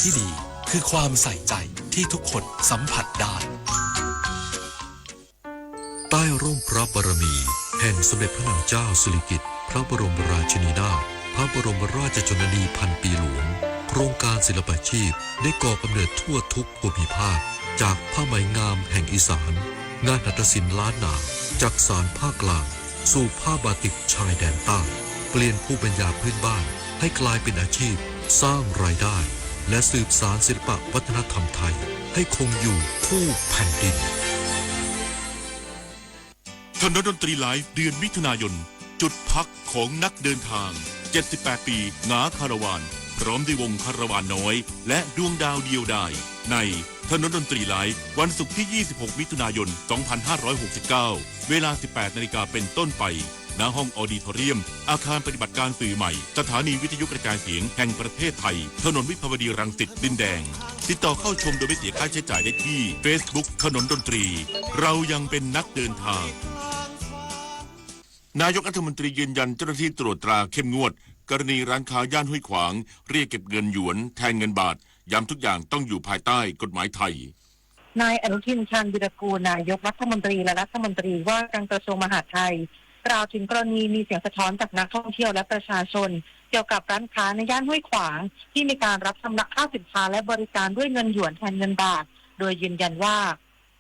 ที่ดี คือความใส่ใจที่ทุกคนสัมผัสได้ ใต้ร่มพระบารมีแห่งสมเด็จพระนางเจ้าสิริกิติ์ พระบรมราชินีนาถ พระบรมราชชนนีพันปีหลวง โครงการศิลปาชีพได้ก่อกำเนิดทั่วทุกภูมิภาค จากผ้าไหมงามแห่งอีสาน งานหัตถศิลป์ล้านนา จากสานภาคกลาง สู่ผ้าบาติกชายแดนใต้ เปลี่ยนภูมิปัญญาพื้นบ้านให้กลายเป็นอาชีพ สร้างรายได้ และสืบสานศิลปะวัฒนธรรมไทย ให้คงอยู่คู่แผ่นดิน ถนนดนตรีไลฟ์เดือนมิถุนายน จุดพักของนักเดินทาง เจ็ดสิบแปด ปี หงาคาราวาน พร้อมด้วยวงคาราวานน้อย และดวงดาวเดียวดาย ในถนนดนตรีไลฟ์ วันศุกร์ที่ ยี่สิบหก มิถุนายน สองพันห้าร้อยหกสิบเก้า เวลา สิบแปด นาฬิกาเป็นต้นไป ณ ห้องออดิทอเรียม อาคารปฏิบัติการสื่อใหม่ สถานีวิทยุกระจายเสียงแห่งประเทศไทย ถนนวิภาวดีรังสิต ดินแดง ติดต่อเข้าชมโดยไม่เสียค่าใช้จ่ายได้ที่ Facebook ถนนดนตรี เรายังเป็นนักเดินทาง นายกรัฐมนตรียืนยันเจ้าหน้าที่ตรวจตราเข้มงวด กรณีร้านค้าย่านห้วยขวาง เรียกเก็บเงินหยวนแทนเงินบาท ย้ำทุกอย่างต้องอยู่ภายใต้กฎหมายไทย นายอนุทิน ชาญวีรกูร นายกรัฐมนตรีและรัฐมนตรีว่าการกระทรวงมหาดไทย กล่าวถึงกรณีมีเสียงสะท้อนจากนักท่องเที่ยวและประชาชน เกี่ยวกับร้านค้าในย่านห้วยขวาง ที่มีการรับชำระค่าสินค้าและบริการด้วยเงินหยวนแทนเงินบาท โดยยืนยันว่า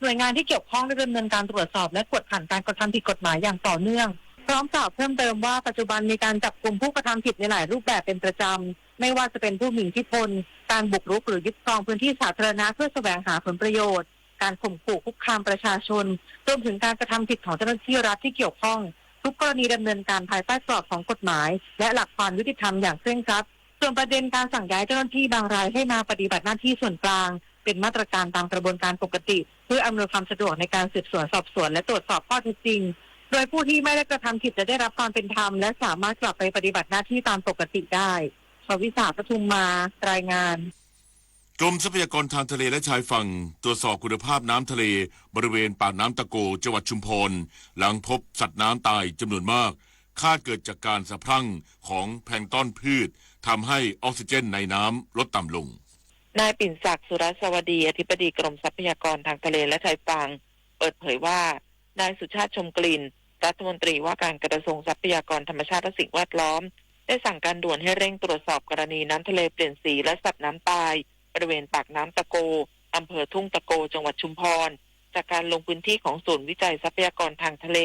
หน่วยงานที่เกี่ยวข้องได้ดำเนินการตรวจสอบและกวดขันการกระทำผิดกฎหมายอย่างต่อเนื่อง พร้อมกล่าวเพิ่มเติมว่าปัจจุบันมีการจับกุมผู้กระทำผิดในหลายรูปแบบเป็นประจำ ไม่ว่าจะเป็นผู้มีอิทธิพล การบุกรุกหรือยึดครองพื้นที่สาธารณะเพื่อแสวงหาผลประโยชน์ การข่มขู่คุกคามประชาชน รวมถึงการกระทำผิดของเจ้าหน้าที่รัฐที่เกี่ยวข้อง ทุกกรณีดำเนินการภายใต้กรอบของกฎหมาย และหลักความยุติธรรมอย่างเคร่งครัด ส่วนประเด็นการสั่งย้ายเจ้าหน้าที่บางรายให้มาปฏิบัติหน้าที่ส่วนกลาง เป็นมาตรการตามกระบวนการปกติ เพื่ออำนวยความสะดวกในการสืบสวนสอบสวนและตรวจสอบข้อเท็จจริง โดยผู้ที่ไม่ได้กระทำผิดจะได้รับความเป็นธรรม และสามารถกลับไปปฏิบัติหน้าที่ตามปกติได้ ชวิสา ปทุมมา รายงาน กรมทรัพยากรทางทะเลและชายฝั่ง ตรวจสอบคุณภาพน้ำทะเล บริเวณปากน้ำตะโก จังหวัดชุมพร หลังพบสัตว์น้ำตายจำนวนมาก คาดเกิดจากการสะพรั่งของแพลงก์ต้อนพืช ทำให้ออกซิเจนในน้ำลดต่ำลง นายปิ่นศักดิ์ สุรัสวดี อธิบดีกรมทรัพยากรทางทะเลและชายฝั่ง เปิดเผยว่า นายสุชาติ ชมกลิ่น รัฐมนตรีว่าการกระทรวงทรัพยากรธรรมชาติและสิ่งแวดล้อม ได้สั่งการด่วนให้เร่งตรวจสอบกรณีน้ำทะเลเปลี่ยนสีและสัตว์น้ำตาย บริเวณปากน้ำตะโก อำเภอทุ่งตะโก จังหวัดชุมพร จากการลงพื้นที่ของศูนย์วิจัยทรัพยากรทางทะเล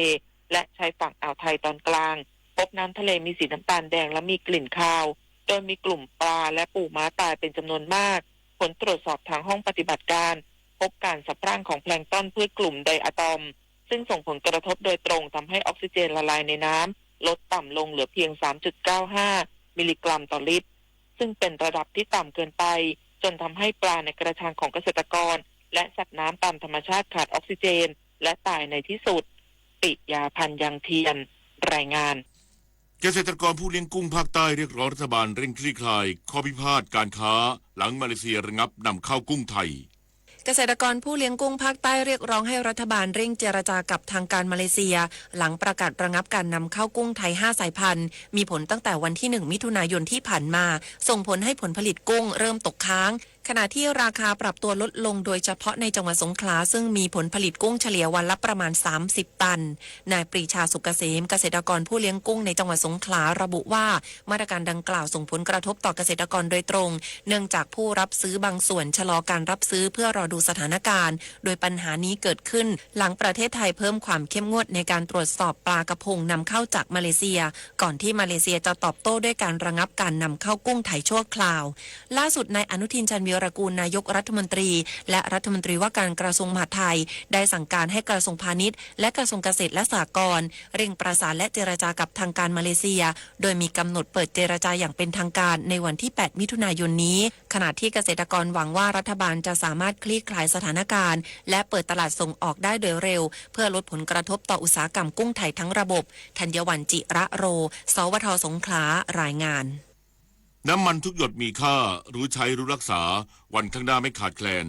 และชายฝั่งอ่าวไทยตอนกลาง พบน้ำทะเลมีสีน้ำตาลแดงและมีกลิ่นคาว โดยมีกลุ่มปลาและปูม้าตายเป็นจำนวนมาก ผลตรวจสอบทางห้องปฏิบัติการ พบการสะพรั่งของแพลงก์ต้อนพืชกลุ่มไดอะตอม ซึ่งส่งผลกระทบโดยตรงทำให้ออกซิเจนละลายในน้ำลดต่ำลงเหลือเพียง สามจุดเก้าห้า มิลลิกรัมต่อลิตร ซึ่งเป็นระดับที่ต่ำเกินไป จนทำให้ปลาในกระชังของเกษตรกร และสัตว์น้ำตามธรรมชาติขาดออกซิเจน และตายในที่สุด ปิยาพันธ์ ยังเทียน รายงาน เกษตรกรผู้เลี้ยงกุ้งภาคใต้เรียกร้องรัฐบาลเร่งคลี่คลายข้อพิพาทการค้า หลังมาเลเซียระงับนำเข้ากุ้งไทย เกษตรกรผู้เลี้ยงกุ้งภาคใต้เรียกร้องให้รัฐบาลเร่งเจรจากับทางการมาเลเซีย หลังประกาศระงับการนำเข้ากุ้งไทย ห้า สายพันธุ์ มีผลตั้งแต่วันที่ หนึ่ง มิถุนายนที่ผ่านมา ส่งผลให้ผลผลิตกุ้งเริ่มตกค้าง ขณะที่ราคาปรับตัวลดลงโดยเฉพาะในจังหวัดสงขลา ซึ่งมีผลผลิตกุ้งเฉลี่ยวันละประมาณ สามสิบ ตัน นายปรีชา สุกเกษม เกษตรกรผู้เลี้ยงกุ้งในจังหวัดสงขลาระบุว่า มาตรการดังกล่าวส่งผลกระทบต่อเกษตรกรโดยตรง เนื่องจากผู้รับซื้อบางส่วนชะลอการรับซื้อเพื่อรอดูสถานการณ์ โดยปัญหานี้เกิดขึ้น หลังประเทศไทยเพิ่มความเข้มงวดในการตรวจสอบปลากระพงนำเข้าจากมาเลเซีย ก่อนที่มาเลเซียจะตอบโต้ด้วยการระงับการนำเข้ากุ้งไทยชั่วคราว ล่าสุดนายอนุทิน ชาญวีรกูร นายกรัฐมนตรี และรัฐมนตรีว่าการกระทรวงมหาดไทย ได้สั่งการให้กระทรวงพาณิชย์ และกระทรวงเกษตรและสหกรณ์ เร่งประสานและเจรจากับทางการมาเลเซีย โดยมีกำหนดเปิดเจรจาอย่างเป็นทางการในวันที่ แปด มิถุนายนนี้ ขณะที่เกษตรกรหวังว่ารัฐบาลจะสามารถคลี่คลายสถานการณ์ และเปิดตลาดส่งออกได้โดยเร็ว เพื่อลดผลกระทบต่ออุตสาหกรรมกุ้งไทยทั้งระบบ ธัญวัลย์ จิระโร สวท สงขลา รายงาน น้ำมันทุกหยดมีค่า รู้ใช้รู้รักษา วันข้างหน้าไม่ขาดแคลน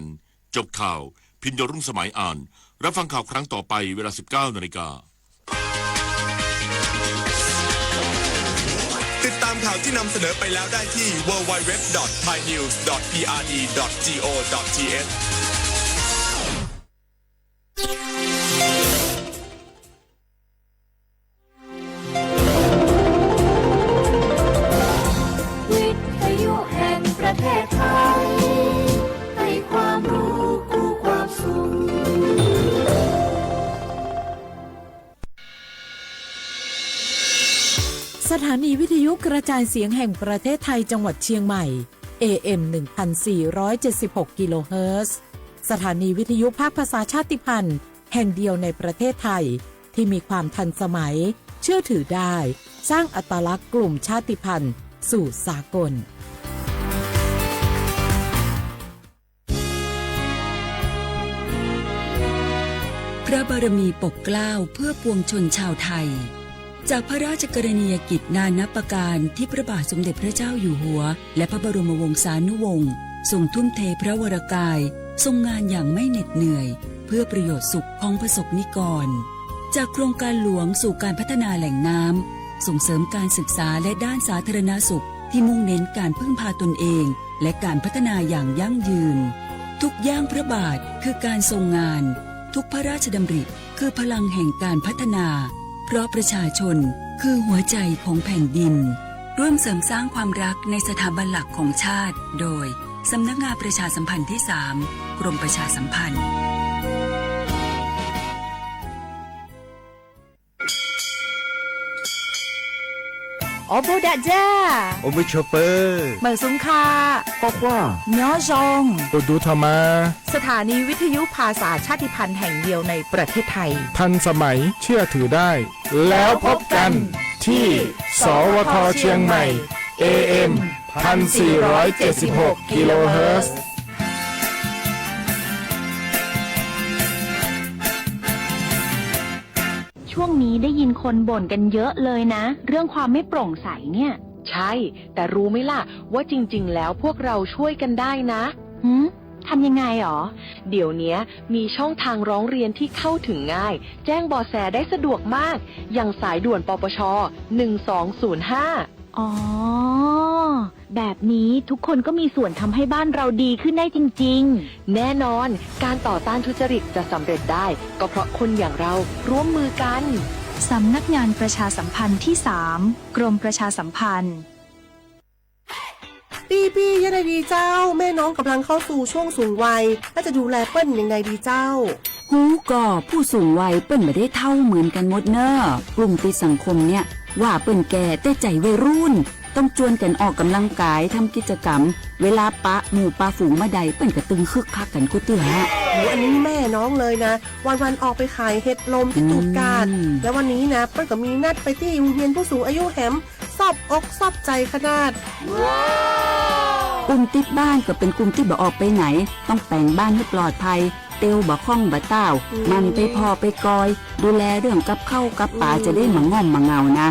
จบข่าว พินโยรุ่งสมัยอ่าน รับฟังข่าวครั้งต่อไปเวลา สิบเก้า นาฬิกา ติดตาม ข่าวที่นำเสนอไปแล้วได้ที่ ดับเบิลยู ดับเบิลยู ดับเบิลยู ดอท ไทยนิวส์ ดอท พีอาร์ดี ดอท จี โอ ดอท ที เอช วิทยุแห่งประเทศไทย ให้ความรู้คู่ความสุข สถานีวิทยุกระจายเสียงแห่งประเทศไทยจังหวัดเชียงใหม่ เอ เอ็ม หนึ่งพันสี่ร้อยเจ็ดสิบหก กิโลเฮิรตซ์ สถานีวิทยุภาคภาษาชาติพันธุ์แห่งเดียวในประเทศไทย ที่มีความทันสมัย เชื่อถือได้ สร้างอัตลักษณ์กลุ่มชาติพันธุ์สู่สากล พระบารมีปกเกล้าเพื่อปวงชนชาวไทย จากพระราชกรณียกิจนานับประการที่พระบาทสมเด็จพระเจ้าอยู่หัว และพระบรมวงศานุวงศ์ทรงทุ่มเทพระวรกาย ทรงงานอย่างไม่เหน็ดเหนื่อย เพื่อประโยชน์สุขของประสบนิกร จากโครงการหลวงสู่การพัฒนาแหล่งน้ำ ส่งเสริมการศึกษาและด้านสาธารณสุขที่มุ่งเน้นการพึ่งพาตนเอง และการพัฒนาอย่างยั่งยืน ทุกย่างพระบาทคือการทรงงาน ทุกพระราชดำริคือพลังแห่งการพัฒนา เพราะประชาชนคือหัวใจของแผ่นดิน ร่วมเสริมสร้างความรักในสถาบันหลักของชาติ โดย สำนักงานประชาสัมพันธ์ที่สาม กรมประชาสัมพันธ์ Ob pug dam ja, ua mej tshua pawg, meem xoo kha, qhuav qhuav, nyob zoo, tus dub tho mas. สถานีวิทยุภาษาชาติพันธุ์แห่งเดียวในประเทศไทย ทันสมัย เชื่อถือได้ แล้วพบกันที่ สวท เชียงใหม่ เอ เอ็ม พันสี่ร้อยเจ็ดสิบหก กิโลเฮิรตซ์ ช่วงนี้ได้ยินคนบ่นกันเยอะเลยนะ เรื่องความไม่โปร่งใสเนี่ย ใช่ แต่รู้ไหมล่ะ ว่าจริงๆ แล้วพวกเราช่วยกันได้นะ หืม ทำยังไงหรอ เดี๋ยวเนี้ยมีช่องทางร้องเรียนที่เข้าถึงง่าย แจ้ง บอแส ได้สะดวกมาก อย่างสายด่วน ปปช หนึ่งสองศูนย์ห้า อ๋อ แบบนี้ทุกคนก็มีส่วนทำให้บ้านเราดีขึ้นได้จริงๆ แน่นอน การต่อต้านทุจริตจะสำเร็จได้ ก็เพราะคนอย่างเราร่วมมือกัน สำนักงานประชาสัมพันธ์ที่สาม กรมประชาสัมพันธ์ พี่ๆ ยังไงดีเจ้า แม่น้องกำลังเข้าสู่ช่วงสูงวัย แล้วจะดูแลเปิ้ลยังไงดีเจ้า Hub ko, ผู้สูงวัยเปิ้นบ่ได้เฒ่าเหมือนกันหมดเน่อ กลุ่มติดสังคมเนี่ย ว่าเปิ้นแก่แต่ใจวัยรุ่น ต้องจวนกันออกกำลังกาย ทำกิจกรรม เวลาปะหมู่ปะฝูงเมื่อใด เปิ้นก็ตึงคึกคักกันกู้เตื้อ โห อันนี้แม่น้องเลยนะ วันๆ ออกไปขายเห็ดลมที่ตูดกาด แล้ววันนี้นะ เปิ้นก็มีนัดไปที่โรงเรียนผู้สูงอายุแหม ซอบอกซอบใจขนาด กลุ่มติดบ้านก็เป็นกลุ่มที่บ่ออกไปไหน ต้องแป๋งบ้านให้ปลอดภัย เตียวบ่าข้องบ่าต้าว หมั่นไปผ่อไปกอย ดูแลเรื่องกับข้าวกับป๋า จะได้บ่ง่อมบ่เหงานะ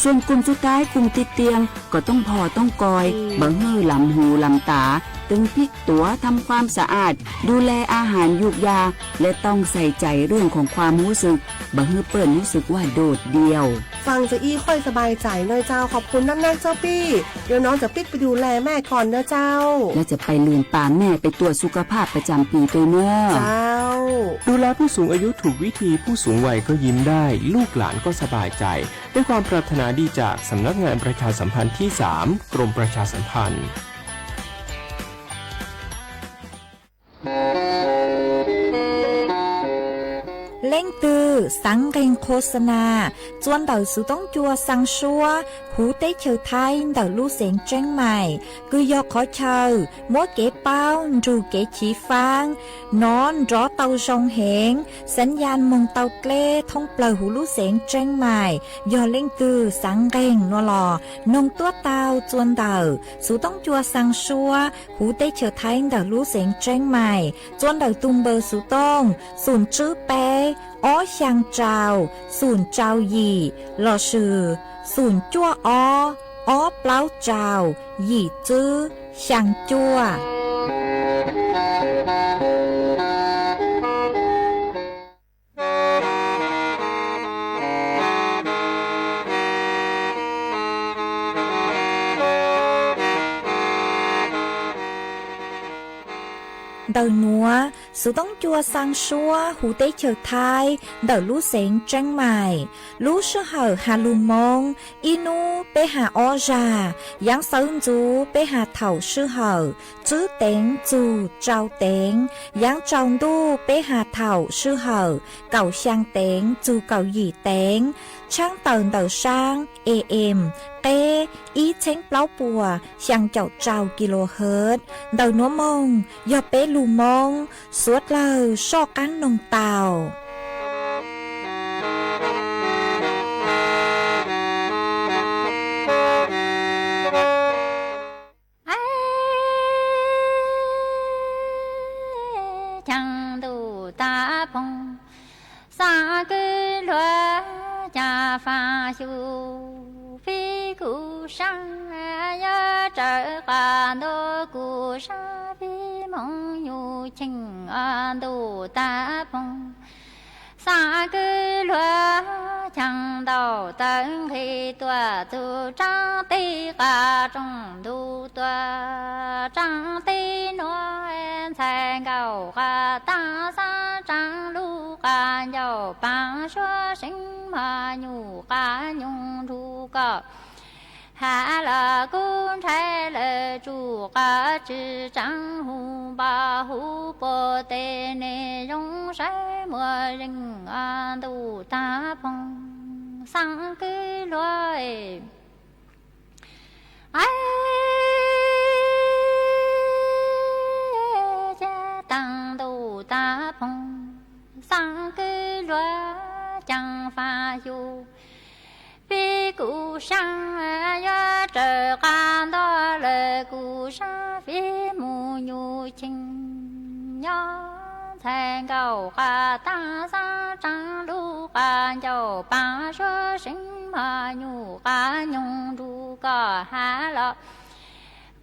ส่วนกลุ่มสุดท้าย กลุ่มติดเตียง ก็ต้องผ่อต้องกอย บ่หื้อหลำหูหลำต๋า ตึงพลิกตั๋ว ทำความสะอาด ดูแลอาหารยูกยา และต้องใส่ใจเรื่องของความรู้สึก บ่หื้อเปิ้นรู้สึกว่าโดดเดี่ยว ฟังจะอี้ค่อยสบายใจหน่อยเจ้า ขอบคุณนักๆ เจ้าปี้ เดี๋ยวน้องจะปิ๊กไปดูแลแม่ก่อนนะเจ้า แล้วจะไปลืมปาแม่ไปตรวจสุขภาพประจำปีด้วยเน่อ เจ้า ดูแลผู้สูงอายุถูกวิธี ผู้สูงวัยก็ยิ้มได้ ลูกหลานก็สบายใจ ด้วยความปรารถนาดีจากสำนักงานประชาสัมพันธ์ที่สาม กรมประชาสัมพันธ์ Leej twg xaav nqeeg โฆษณา txua ntawm xuv toob cua xaa suab huv teb chaws Thaib ntawm lub xeev Tseeb Maim, kws yog qhov chaw muab kev paub nrug kev chiv faab, nov nrov tau zoo heev, xaav yaj moog tau dleb thoob plawg huv lub xeev Tseeb Maim. Yog leej twg xaav nqeeg nuav los noog tuab tau txua ntawm xuv toob cua xaa suab huv teb chaws Thaib ntawm lub xeev Tseeb Maim, txua ntawm tug npawb xuv tooj xoom tswb peb ob xyaa rau xoom rau yim lossis xoom cuaj ob ob plaub rau yim tswb xyaa cuaj. Ntawm nuav, xuv toob cua xaa suab huv teb chaws Thaib ntawm lub xeev Tseeb Maim. Lub sij hawm has lug Moob, ib nub peb has ob zag, yaav sawv ntxuv peb has thaum sij hawm tswb teev txug tsau teev, yaav tsaus ntuj peb has thaum sij hawm kaum xyaa teev txug kaum yim teev, tshaab tawm ntawm saab A M qeb ib txheeb plaub puas xyaa caum rau kilohertz. Ntawm nuav moog yog peb lug Moob, suav dlawg soj qaab noog tau. Caa ntuj taag phoov, xaa kwv luag caa faaj xyu, fij kuv saab yuav raws qaab ntuj, kuv saab fij moog nyuj cheem ntuj taag phoov. Xaa kwv luag caa ntau tawv nqhis tuaj txug tsaab teg qab rooj ntuj tuaj tsaab teg nuav, ntxhais nkaum qab taag xaab tsaab lug qab ncauj paag suav seev mog nyuj qab nyoog nrug koj has los kuv ntshai lawm tsuj qab tsw tsaab hu npau hu puag teg neeg zoo saib muaj zeeg ntuj taag phoov xaa kwv luag. Caa taag ntuj taag phoov xaa kwv luag caa faaj xyu, fij kuv saab yuav raws qaab ntuj lawm, kuv saab fij moog nyuj cheem nyob, ntxhais nkaum qab taag xaab tsaab lug qab ncauj paag suav seev mog nyuj qab nyoog nrug koj has los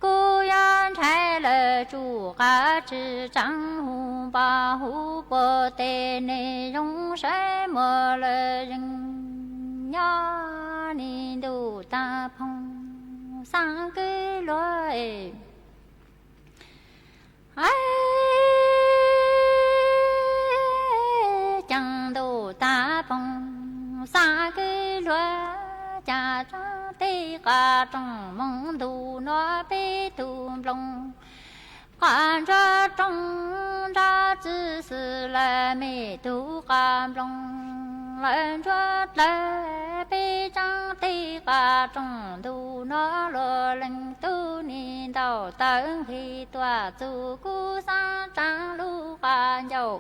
kuv yuav ntshai lawm tsuj qab tsw tsaab hu npau hu puag teg neeg zoo saib muaj lawm zeeg nyob ni ntuj taag phoov xaa kwv luag. Caa ntuj taag phoov xaa kwv luag caa tsaab teg qab rooj moog ntuj nuav peb tug nploog qab ntsuag rooj nrab txwv xwb lawm mej tug qab nploog lawm ntsuag dlawg peb tsaab teg qab rooj ntuj nuav luag leej tug ni ntau tawv nqhis tuaj txug kuv xaab tsaab lug qab ncauj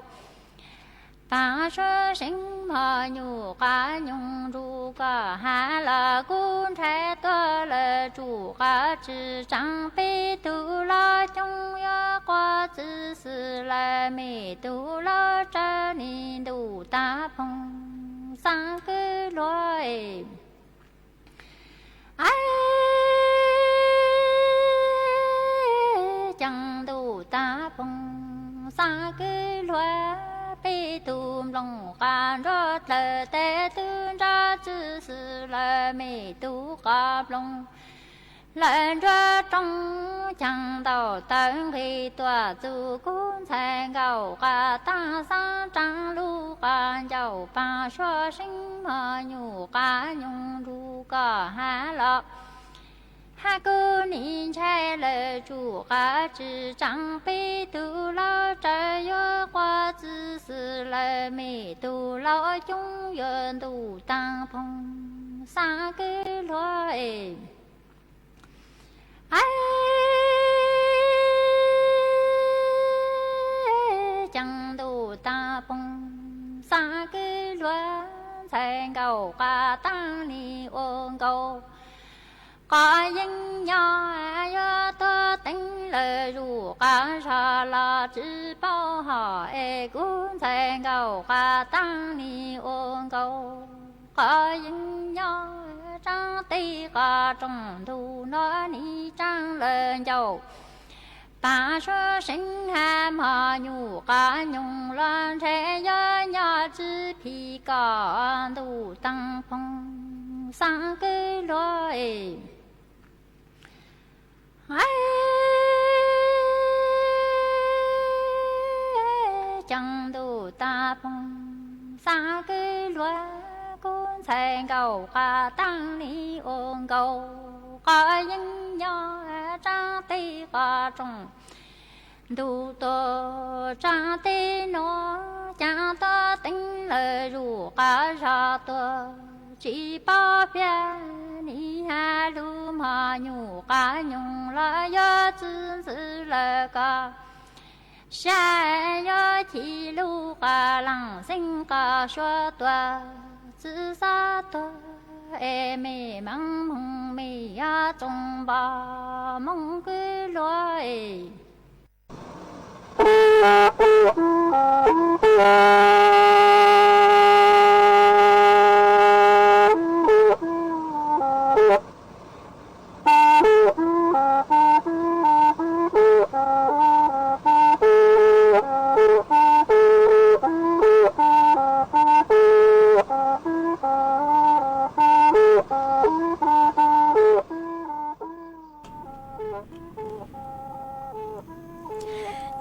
paag suav seev mog nyuj qab nyoog nrug koj has los kuv ntshai tuag lawm tsuj qab tsw tsaab peb tug laug coob yuav quaj txwv xwb lawm mej tug laug tsawg ni ntuj taag phoov xaa kwv luag. Caa ntuj taag phoov xaa kwv luag peb tug nploog qab ntsuag dlawg teg tug nrab txwv xwb lawm mej tug qab nploog lawm ntsuag rooj caa ntau tawv nqhis tuaj txug kuv ntxhais nkaum qab taag xaab tsaab lug qab ncauj paag suav seev mog nyuj qab nyoog nrug koj has los has kuv ni ntshai lawm tsuj qab tsw tsaab peb tug laug tsawg yuav quaj txwv xwb lawm mej tug laug coob yuav ntuj taag phoov xaa kwv luag. Caa ntuj taag phoov xaa kwv luag ntxhais nkaum qab taag ni ua nkaus qab yeeb nyob yuav tuag teev lawm zuj qab zog los tsi paub hom es kuv ntxhais nkaum qab taag ni ua nkaus qab yeeb nyob tsaab teg qab rooj ntuj nuav ni tsaab lawm ncauj paag suav seev has mog nyuj qab nyoog los ntshe yuav nyob tsi phim koj ntuj taag phoov xaa kwv luag. Ntuj tag poob xav kwv luag, kub ntxhais nkaus qas taaj li ua nkaus, qos yeeb nyob tsaab teg qos tsoom. Ntuj tuag tsaab teg nuav, caav tuab teeb lawm zuj qas zog tuag, tsis paub piav li has lug mog, nyuj qas nyoog los yog txwv ntxwv lawm koj sab, yog chim lug qas laam xeeb qas suav tuag, txwv xav tuag es mej maam moog mej yuav txoos npo moog kwv luag es.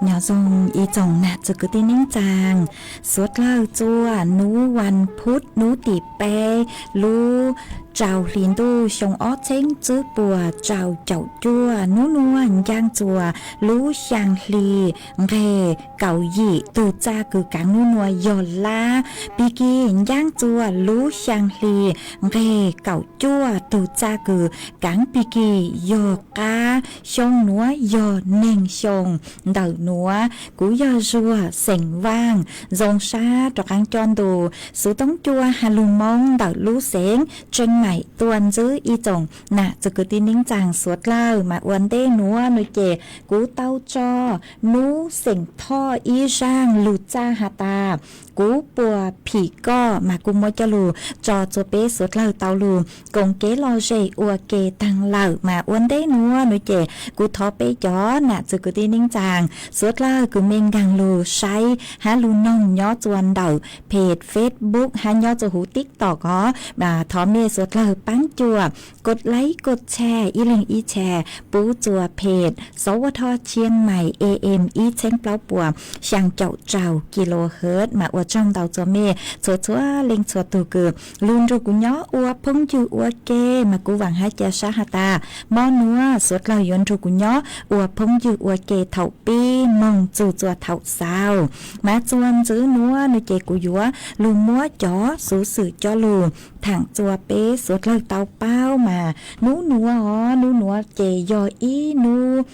Nyob zoo ib tsoom nam txiv kwv tij neej tsaa, suav dlawg txua nub vas phuv nub tim peb lub rau hli ntuj xyoo ob txheeb tswb puas rau caum cuaj, nub nuav ncaaj txua lub xyaa hli nqeg kaum yim, tug txaj kws kaav nub nuav yog lab, pig kig ncaaj txua lub xyaa hli nqeg kaum cuaj, tug txaj kws kaav pig kig yog qab, xyoo nuav yog neeg xyoo. Ntawm nuav kuv yog Zuag xeem Vaaj, zoo sab rov qaab coj ntu xuv toob cua has lug Moob ntawm lub xeev Tsheej Maim tuaj ntsib ib tsoom nam txiv kwv tij neej tsaa suav dlawg. Mas ua ntej nuav nuav ces kuv tau tso nub xeem Thoj ib zaaj lug txaj has tas kuv puas phim koj, mas kuv muab coj lug tso txua peb suav dlawg tau lug koom kev lom zem ua ke taag lawm. Mas ua ntej nuav nuav ces kuv thov peb cov nam txiv kwv tij neej tsaa suav dlawg kws mej nkaag lug saib hab lug noog nyob txua ntawm peg Facebook hab nyob txua huv TikTok os, thov mej suav dlawg paab cuam kos laib kos tshare ib leeg ib tshare pub txua peg Sov Vaj Thoj Tsheej Maim A M ib txheeb plaub puas xyaa caum rau kilohertz. Mas ua tsaug ntau txua mej txhua txhua leej txhua tug kws lug nrug kuv nyob ua phooj ywg ua ke. Mas kuv vaam hab ca sab has tas mo nuav suav dlawg yuav nrug kuv nyob ua phooj ywg ua ke thaum pib moog txug txua thaum xaus. Mas txua ntxiv nuav nuav ces kuv yuav lug muab cov xuv xwm coj lug thaam txua peb suav dlawg tau paub. Mas nub nuav os, nub nuav ces yog ib nub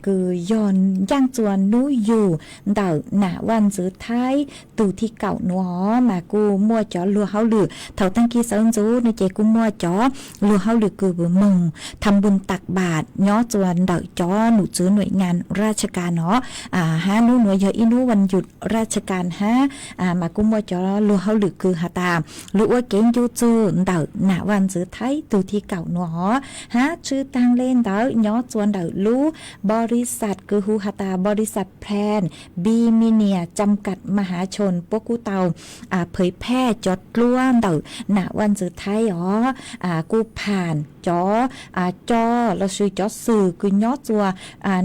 kws yog ncaaj txua nub yug ntawm nam vaj ntxwv Thaib tug thib kaum nuav os. Mas kuj muaj cov luag hauj lwm thaum taag kig sawv ntxuv nuav ces kuj muaj cov luag hauj lwm kws moog tham npun tas npas nyob txua ntawm cov num tswv nuam nyaam raj tsha kas no. Hab nub nuav yog ib nub vas nyum raj tsha kas hab, mas kuj muaj cov luag hauj lwm kws has tas lug ua kev ncu txug ntawm nam vaj ntxwv Thaib tug thib kaum nuav os. Hab tshwj taag le ntawd nyob txua ntawm lub nporisat kws hu has tas nporisat Plan B Minia Cham Kam Maha Chon puab kuj tau phais phaj cov dluab ntawm nam vaj ntxwv Thaib os, kuj pham cov co lossis cov xwm kws nyob txua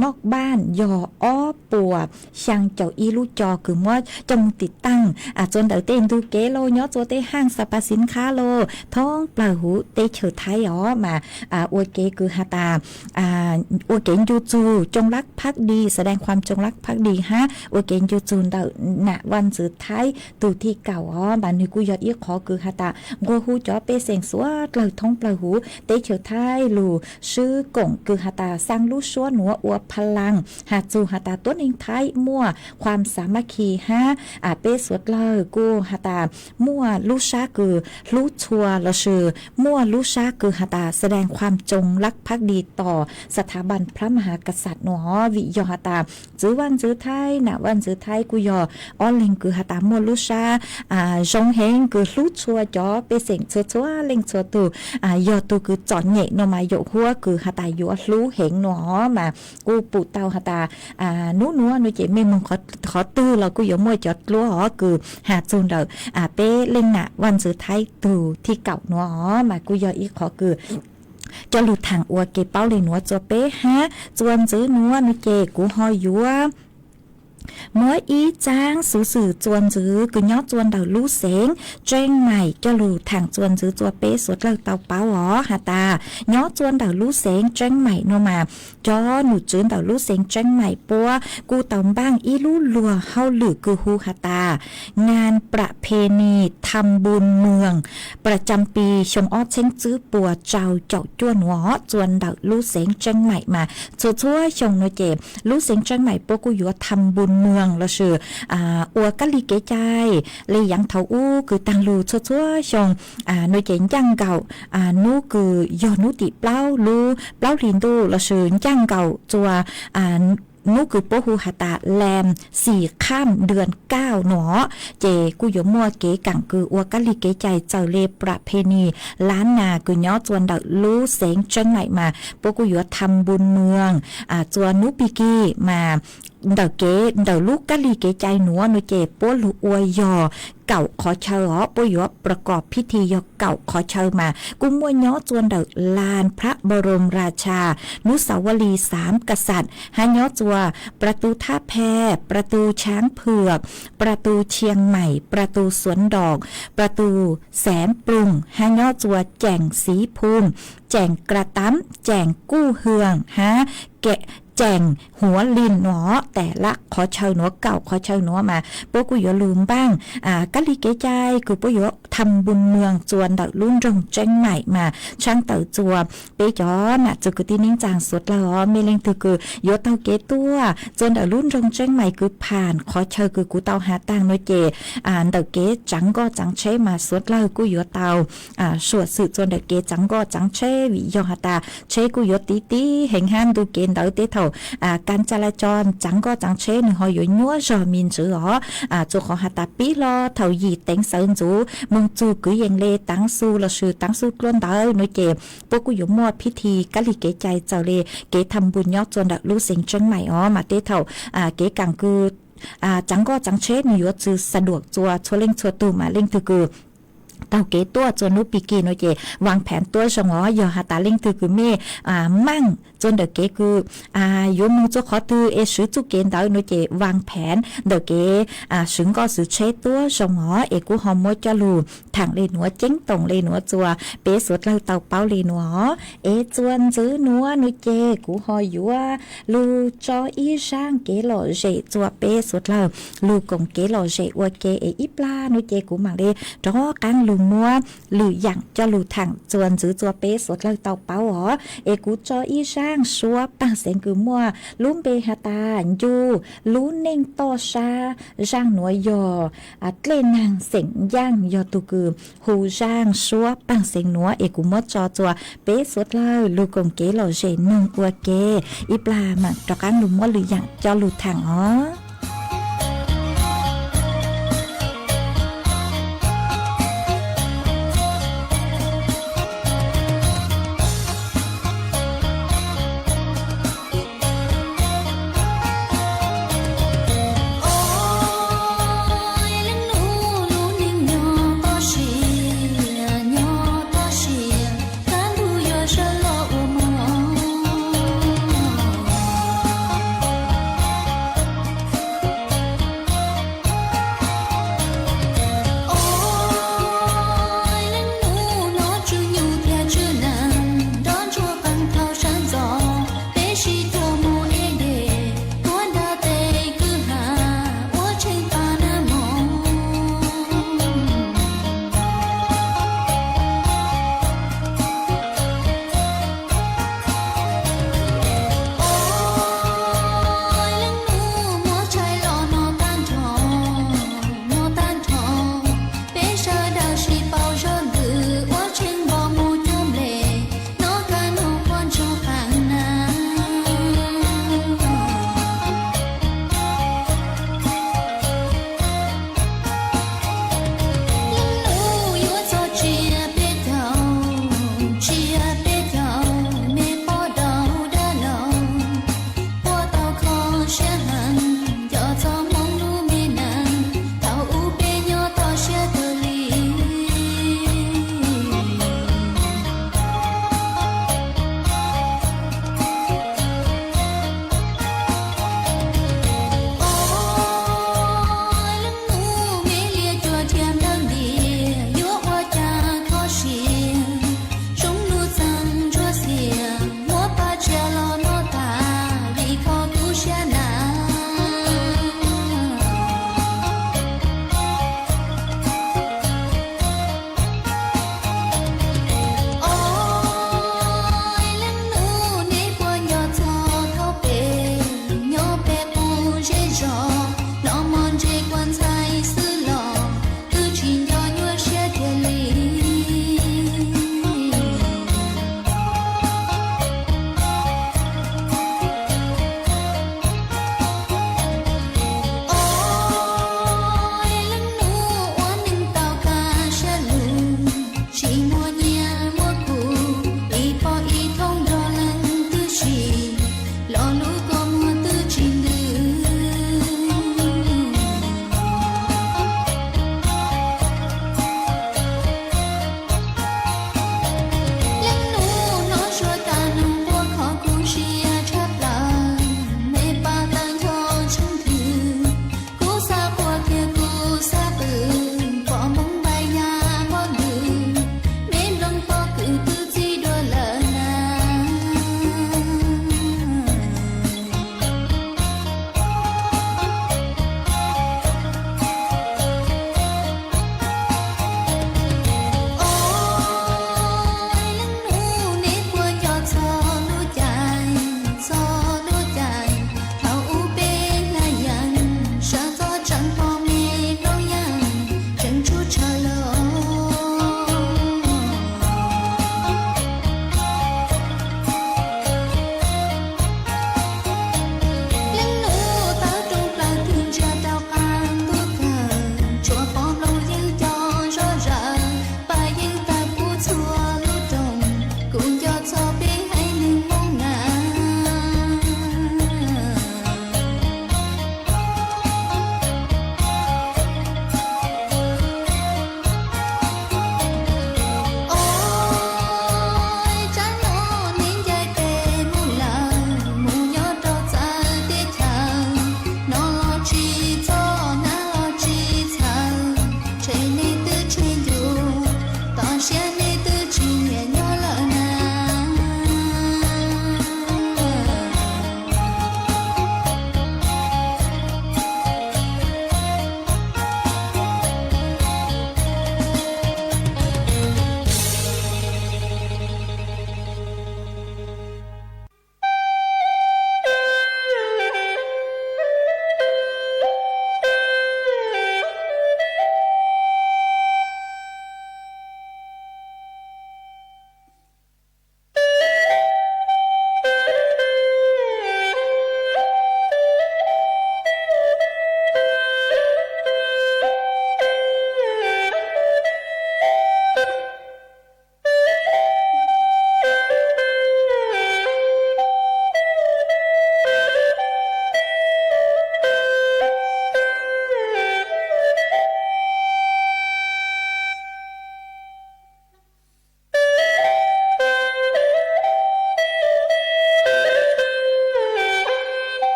noj npaaj yog ob puas xyaa caum ib lub co kws muab coj moog tim taag txua ntawm tej ntug kev lauj, nyob txua tej haaj xa pas xiv khav lauj, thoob plawg huv teb chaws Thaib os. Mas ua kev kws has tas ua kev ncu txug cooj lab phab di, xav daas khuam cooj lab phab di hab ua kev ncu txug ntawm nam vaj ntxwv Thaib tug thib kaum os. Mas nwg kuj yog ib qhov kws has tas nqua hu cov pej xeem suav dlawg thoob plawg huv teb chaws Thaib lug swb koom kws has tas xaa lub suab nuav ua pha laag has txug has tas tuab neeg Thaib muaj khuam xav mab khi hab peb suav dlawg kuj has tas muaj lub sab kws hlub txhua lossis muaj lub sab kws has tas xav daas khuam cooj lab phab di tos xav thav npas plab ma has kas xas nuav. Vim yog has tas txwv vaj ntxwv Thaib, nam vaj ntxwv Thaib kuj yog ob leeg kws has tas muaj lub sab zoo heev kws hlub txhua cov pej xeem txhua txhua leej txhua tug. Yog tug kws txom nyem nuav mas yaum huab kws has tas yuav hlub heev nuav os. Mas kuj pum tau has tas nub nuav nuav ces mej moog qhov twg los kuj yuav muaj cov dluab os kws has txug ntawm peb leej nam vaj ntxwv Thaib tug thib kaum nuav os. Mas kuj yog ib qhov kws coj lug thaam ua kev paub le nuav txua peb hab txua ntxiv nuav nuav ces kuv ho yuav Muab ib txaab xuv xwm txuas ntxwv kws nyob txua ntawm lub xeev Tseeb Maim coj lug thaam txuas ntxwv txua peb suav dlawg tau paub os has tas, nyob txua ntawm lub xeev Tseeb Maim nuav mas, cov nom tswv ntawm lub xeev Tseeb Maim puab kuj tau npaaj ib lub luag hauj lwm kws hu has tas งานประเพณีทำบุญเมือง ประจำปี xyoo ob txheeb tswb puas rau caum cuaj nuav txua ntawm lub xeev Tseeb Maim mas txhua txhua xyoo nuav ces lub xeev Tseeb Maim puab kuj yuav ทำบุญเมือง lossis ua kab li kev cai le yaav thaum ub kws taag lug txhua txhua xyoo nuav ces ncaaj nkaum nub kws yog nub tim plaub lub plaub hli ntuj lossis ncaaj nkaum txua nub kws puab hu has tas แรมสี่ค่ำเดือนเก้า nuav, ces kuj yuav muaj kev kaam kws ua kab li kev cai txawm le ประเพณีล้านนา kws nyob txua ntawm lub xeev Tseeb Maim mas puab kuj yuav ทำบุญเมือง txua nub pig kig mas ntawm kev ntawm lub kab li kev cai nuav nuav ces puab lug ua yog kaum qhov chaw os, puab yuav ประกอบพิธี yog kaum qhov chaw mas kuj muaj nyob txua ntawm ลานพระบรมราชานุสาวรีย์สามกษัตริย์ hab nyob txua ประตูท่าแพ ประตูช้างเผือก ประตูเชียงใหม่ ประตูสวนดอก ประตูแสนปรุง hab nyob txua แจ่งศรีภูมิ แจ่งกระตั้ม แจ่งกู้เฮือง hab แจ่งหัวลิน nuav, tes lab qhov chaw nuav kaum qhov chaw nuav mas puab kuj yuav lug npaaj kab li kev cai kws puab yuav ทำบุญเมือง txua ntawm lub nroog Tseeb Maim mas tshaaj tawm txua peb cov nam txwv kwv tij neej tsaa suav dlawg os, mej leej twg kws yuav taug kev tuaj txua ntawm lub nroog Tseeb Maim kws pham qhov chaw kws kuv tau has taag nuav ces ntawm kev tsaav nkoj tsaav tsheb mas suav dlawg kuj yuav tau suam xwm txua ntawm kev tsaav nkoj tsaav tsheb vim yog has tas tsheb kuj yuav tiv tiv heev hab ntu kev ntawd tej thaum ka ntsa la co tsaav nkoj tsaav tsheb nwg ho yuav nyuab zog me ntsis os. Txua qhov has tas pib hlo thaum yim teev sawv ntxuv moog txug kwv yees le taav xu lossis taav xu dlua ntawd nuav ces puab kuj yuav muaj phib thi kab li kev cai txawm le kev tham npuj nyob txua ntawm lub xeev Tseeb Maim os mas tej thaum kev kaam kws tsaav nkoj tsaav tsheb nwg yuav tsi sa duam txua txhua leej txhua tug mas leej twg kws taug kev tuaj txua nub pig kig nuav ces vaaj pheev tuab zoo os. Yog has tas leej twg kws mej maaj txua ntawm kev kws yuav moog txua qhov twg es swv txuj kev ntawd nuav ces vaaj pheev ntawm kev swv nkoj swv tsheb tuab zoo os. Es kuv ho muab coj lug thaam le nuav ceeb toom le nuav txua peb suav dlawg tau paub le nuav os. Es txua ntxiv nuav nuav ces kuv ho yuav lug tso ib zaaj kev lom zem txua peb suav dlawg lug koom kev lom zem ua ke es ib plag nuav ces kuv maam le rov qaab lug muab lwm yaam coj lug thaam txua ntxiv txua peb suav dlawg tau paub os. Es kuv tso ib zaaj suab paag xeev kws muaj lub npe has tas ncu lub neej toj sab. Zaaj nuav yog dlej naag xeem ncaaj yog tug kws hu zaaj suab paag xeev nuav es kuv muab tso txua peb suav dlawg lug koom kev lom zem noog ua ke. Ib plag maam rov qaab lug muab lwm yaam coj lug thaam os.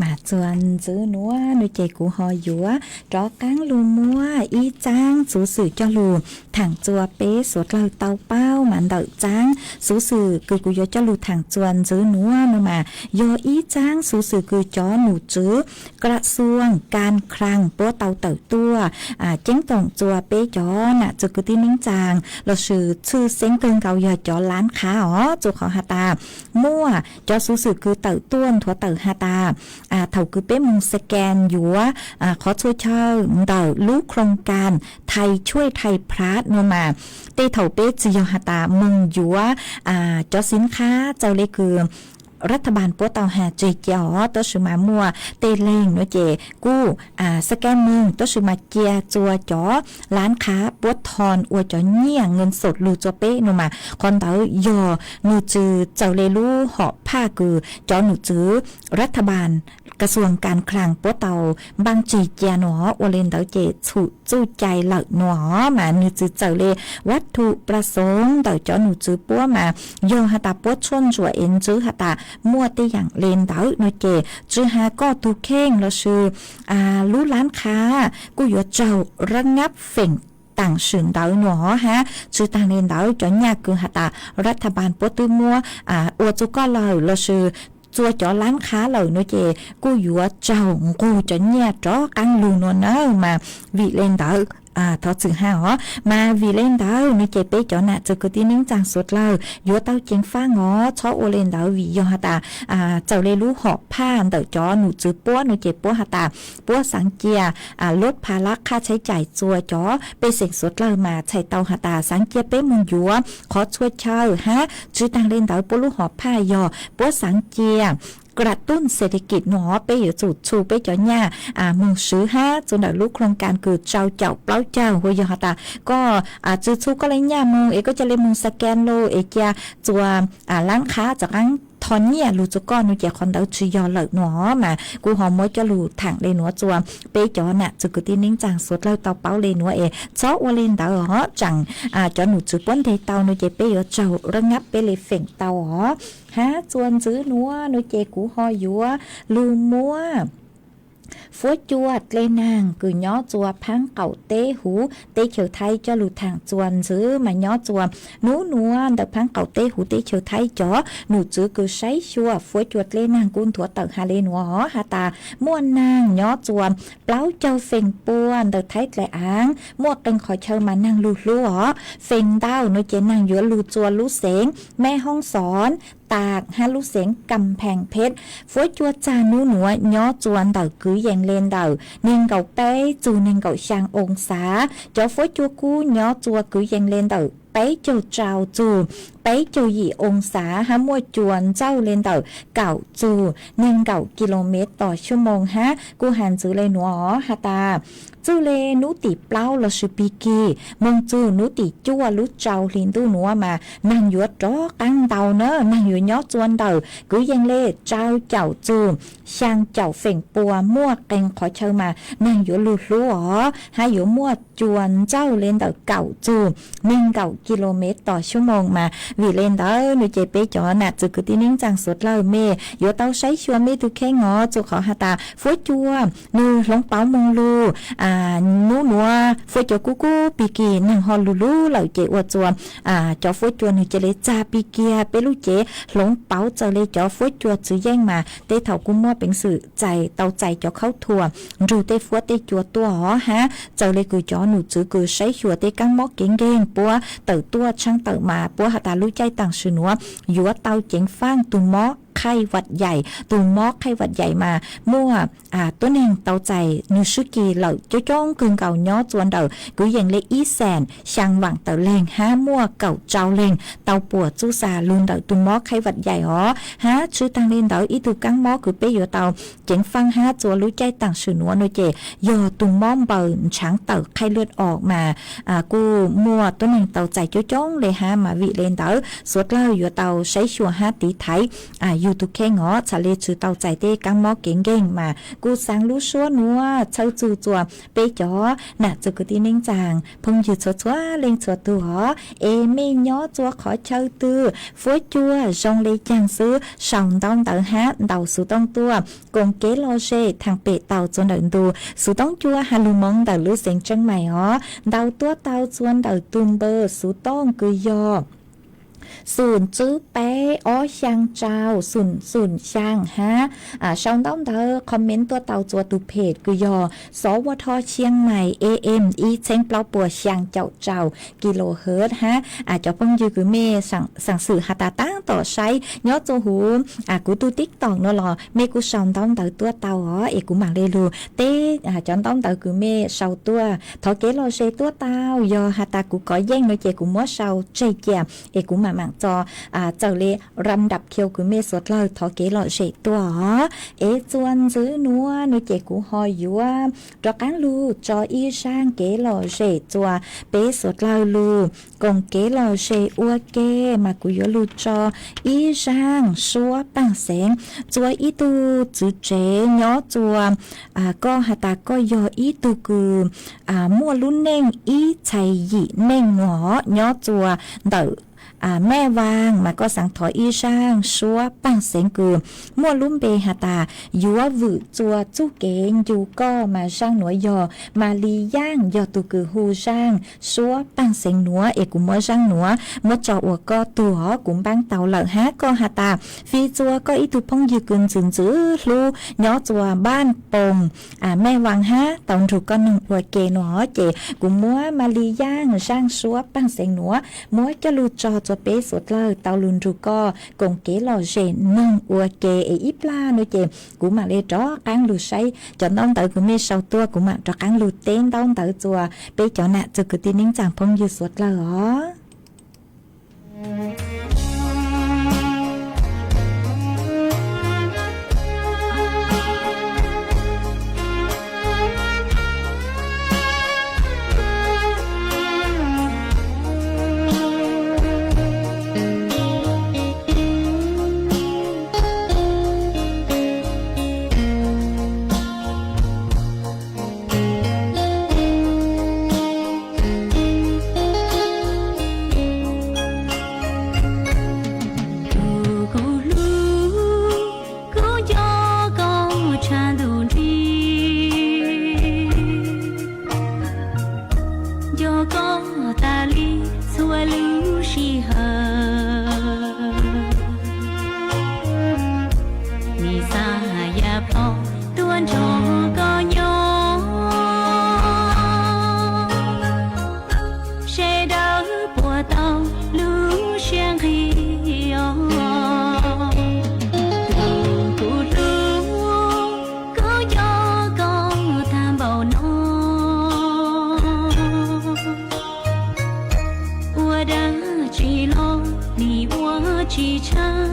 Mas txuas ntxwv nuav no ces kuv ho yuav rov qaab lug muab ib txaab xuv xwm coj lug thaam txuas peb suav dlawg tau paub mas ntawm txaab xuv xwm kws kuv yuav coj lug thaam txuas ntxwv nuav no mas yog ib txaab xuv xwm kws cov num tswv กระทรวงการคลัง puab tau tawm tuaj ceeb toom txuas peb cov nam txwv kwv tij neej tsaa lossis tshwj xeeb kawg nkaus yog cov lab qhab os, txuas qhov has tas muaj cov xuv xwm kws tawm tuaj nthuav tawm has tas thaum kws peb moog scan yuav qhov txhua chaw ntawm lub โครงการไทยช่วยไทยพลัส no mas tej thaum peb tsi yog has tas moog yuav cov สินค้า txawm le kws รัฐบาล puab tau has tseg cia os, tab sis mas muaj tej leeg no ces kuj scan moog tab sis mas cia txuas cov lab qhab puab thon ua cov nyiaj เงินสด lug txuas peb no mas qhov ntawd yog nwg tsi txawm le lub hom phaj kws cov num tswv รัฐบาล กระทรวงการคลัง puab tau npaaj tseg cia no. Ua le ntawd ces txhum txuj cai lawm no mas nwg tsi txawm le วัตถุประสงค์ ntawm cov num tswv puab mas yog has tas puab tshuaj ntsuam es ntxwv has tas muaj tej yaam le ntawd no ces tsi has koj tug kheej lossis lub lab qhab kuj yuav raug ระงับ feem taam sim ntawd no hab. Tsi taag le ntawd cov nyiaj kws has tas รัฐบาล puab twb muab ua txug koj lawm lossis txua cov lab qhab lawm no ces kuj yuav raug nqug cov nyiaj rov qaab lug no na mas vim le ntawd thov txim has os. Mas vim le ntawd no ces peb cov nam txwv kwv tij neej tsaa suav dlawg yuav tau ceev faaj os, txhob ua le ntawd vim yog has tas txawm le lub hom phaj ntawm cov num tswv puab no ces puab has tas puab xaav cia ลดภาระค่าใช้จ่าย txua cov pej xeem suav dlawg mas txhais tau has tas xaav cia peb moog yuav qhov txhua chaw hab. Tsi taag le ntawd puab lub hom phaj yog puab xaav cia กระตุ้นเศรษฐกิจ no peb yuav tsum txhu peb cov nyiaj moog swv hab txug ntawm lub โครงการ kws rau caum plaub caug, hu yog has tas koj tsi txhu koj le nyiaj moog es koj ca le moog scan lug es cia txua lab qhab rov qaab thon nyiaj lug txug koj no ces qhov ntawd tsi yog lawm no mas kuv ho muab coj lug thaam le nuav txua peb cov nam txwv kwv tij neej tsaa suav dlawg tau paub le nuav es txhob ua le ntawd os, tsaam cov num tswv puab nteg tau no ces peb yuav raug ระงับ peb le feem tau os. Hab txuas ntxwv nuav no ces kuv ho yuav lug muab fuab cua dle naag kws nyob txua phaab qaum teb huv teb chaws Thaib coj lug thaam txuas ntxwv mas nyob txua nub nuav ntawm phaab qaum teb huv teb chaws Thaib cov num tswv kws saib xyuas fuab cua dle naag kuj nthuav tawm has le nuav os, has tas muaj naag nyob txua plaub caug feem pua ntawm Thaib dlaim aav, muaj qee qhov chaw mas naag lug hlub os. Feem ntau no ces naag yuav lug txua lub xeev Mej Hoob Xov, Taak hab lub xeev Kam Pheej Pheb. Fuab cua txag nub nuav nyob txua ntawm kwv yees le ntawm neeg nkaum peb txug neeg nkaum xyaa oo xav. Cov fuab cua kub nyob txua kwv yees le ntawm peb caug rau txug peb caug yim oo xav hab muaj cua ntsauj le ntawm kaum txug neeg nkaum ki lo mev tos xuab moos hab. Kuj has ntxwv le nuav os, has tas txwj le nub tim plaub lossis pig kig moog txug nub tim cuaj lub rau hli ntuj nuav mas naag yuav rov qaab ntau na, naag yuav nyob txua ntawm kwv yees le rau caum txug xyaa caum feem pua, muaj qee qhov chaw mas naag yuav lug hlub os hab yuav muaj cua ntsauj le ntawm kaum txug neeg nkaum ki lo mev tos xuab moos mas vim le ntawd no ces peb cov nam txwv kwv tij neej tsaa suav dlawg mej yuav tau saib xyuas mej tug kheej os, txug qhov has tas fuab cua nwg hloov pauv moog lug nub nuav fuab cua kub kub pig kig naag ho lug lub lawm ces ua txua cov fuab cua nwg ca le txag pig kiag peb lub cev hloov pauv txawm le cov fuab cua txwv yeej mas tej thaum kuj muaj peev xwm txais tau txais cov khaub thuas nrug tej fuab tej cua tuaj os hab. Txawm le kws cov num tswv kws saib xyuas tej kaab mob kev nkeeg puab tawm tuaj tshaab tawm mas puab has tas lub caij taam sim nuav yuav tau ceev faaj tug mob khaij vaj yaim. Tug mob khaij vaj yaim mas muaj tuab neeg tau txais nwg swb kis lawm coob coob kawg nkaus nyob txua ntawm kwv yees le ib xees xyaa vaam tawm leeg hab muaj kaum rau leeg tau puam txuj xa lug ntawm tug mob khaij vaj yaim os hab. Tsi taag le ntawd ib tug kaab mob kws peb yuav tau ceev faaj hab txua lub caij taam sim nuav no ces yog tug mob npaws ntshaav tawm khaij luaj os mas kuj muaj tuab neeg tau txais coob coob le hab mas vim le ntawd suav dlawg yuav tau saib xyuas hab tiv thaiv yug tus kheej os, txham le tshwm tau txais tej kab mob kev nkeeg mas kuv xaav lub suab nuav txhawb txug txuas peb cov nam txiv kwv tij neej tsaa phooj ywg txhua txhua leej txhua tug os. Es mej nyob txua qhov chaw twg, fuab cua zoo le caag xwb, sau ntaub ntawv hab ntaus xuv tooj tuaj koom kev lom zem thaam pem tau txuas ntawm ntu xuv tooj cua has lug moov ntawm lub xeev Tseeb Mais os. Ntaus tuaj tau txuas ntawm tus npawb xuv tooj kws yog xum tswb peb ob xyaa rau xum xum xyaa hab sau ntaub ntawv comment tuaj tau txuas tus phem kws yog xov ua rho Xia Mais A M ib txheeb plaub puas xyaa caum rau kilohertz hab cov phooj ywg kws mej xaam xwm has tas taab tom saib nyob txua huv kuv tug TikTok nuav los mej kuj sau ntaub ntawv tuaj tau os, es kuv maam le lug teb cov ntaub ntawv kws mej sau tuaj. Thov kev lom zem tuaj tau, yog has tas kuv kov yeej nuav ces kuv muab sau tseg cia, es kuv maam maam txo txawm le ram ndap khiu kws mej suav dlawg thov kev lom zem tuaj os. Es txuas ntxiv nuav nuav ces kuv ho yuav rov qaab lug tso ib zaaj kev lom zem txuas peb suav dlawg lug koom kev lom zem ua ke, mas kuv yuav lug tso ib zaaj suab paaj xeev txuas ib tug txiv tsev nyob txuas koj has tas koj yog ib tug kws muaj lub neej ib txhais yim neej nuav nyob txuas ntawm Mej Vaaj, mas koj xaav thov ib zaaj suab paaj xeev kws muaj lub npe has tas yuav vwm txuas txuj kev ncu koj, mas zaaj nuav yog Mas Li Yaaj yog tug kws hu zaaj suab paaj xeev nuav, es kuv muab zaaj nuav muab tso ua koj tug os. Kuv npaab tau lawm hab koj has tas fij txuas koj ib tug phooj ywg kws ntxwv ntxwv hlub nyob txuas Npaaj Poos, Mej Vaaj hab tau nrug koj noog ua ke nuav, ces kuv muab Mas Li Yaaj zaaj suab paaj xeev nuav muab coj lug tso txuas peb suav dlawg tau lug nrug koj koom kev lom zem noog ua ke. Es ib plag nuav ces kuv maam le rov qaab lug saib cov ntaub ntawv kws mej sau tuaj, kuv maam rov qaab lug teb ntaub ntawv txuas peb cov nam txiv kwv tij neej tsaa phooj ywg suav dlawg os. Tus kuv hlub, kuv nco koj tshaj ntuj nti, nco koj tas li txhua lub sij hawm. Nim xav ya plho tuaj nrog koj nyob, sawv daws puas tau lub siab nqig os. Tus kuv hlub, kuv nco koj tag npaum no, ua dab tsi los nim ua tsis tshaj.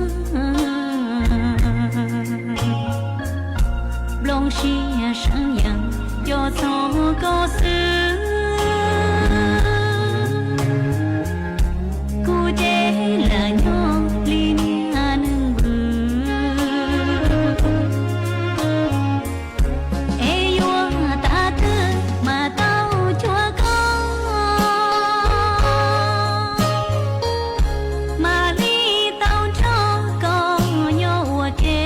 Nplooj siab seev yeej nco txog koj xwb, kuv ces lam nyob li niag neeg vwm. Es yuav tas twg mas tau cuag koj, mam li tau nrog koj nyob ua ke.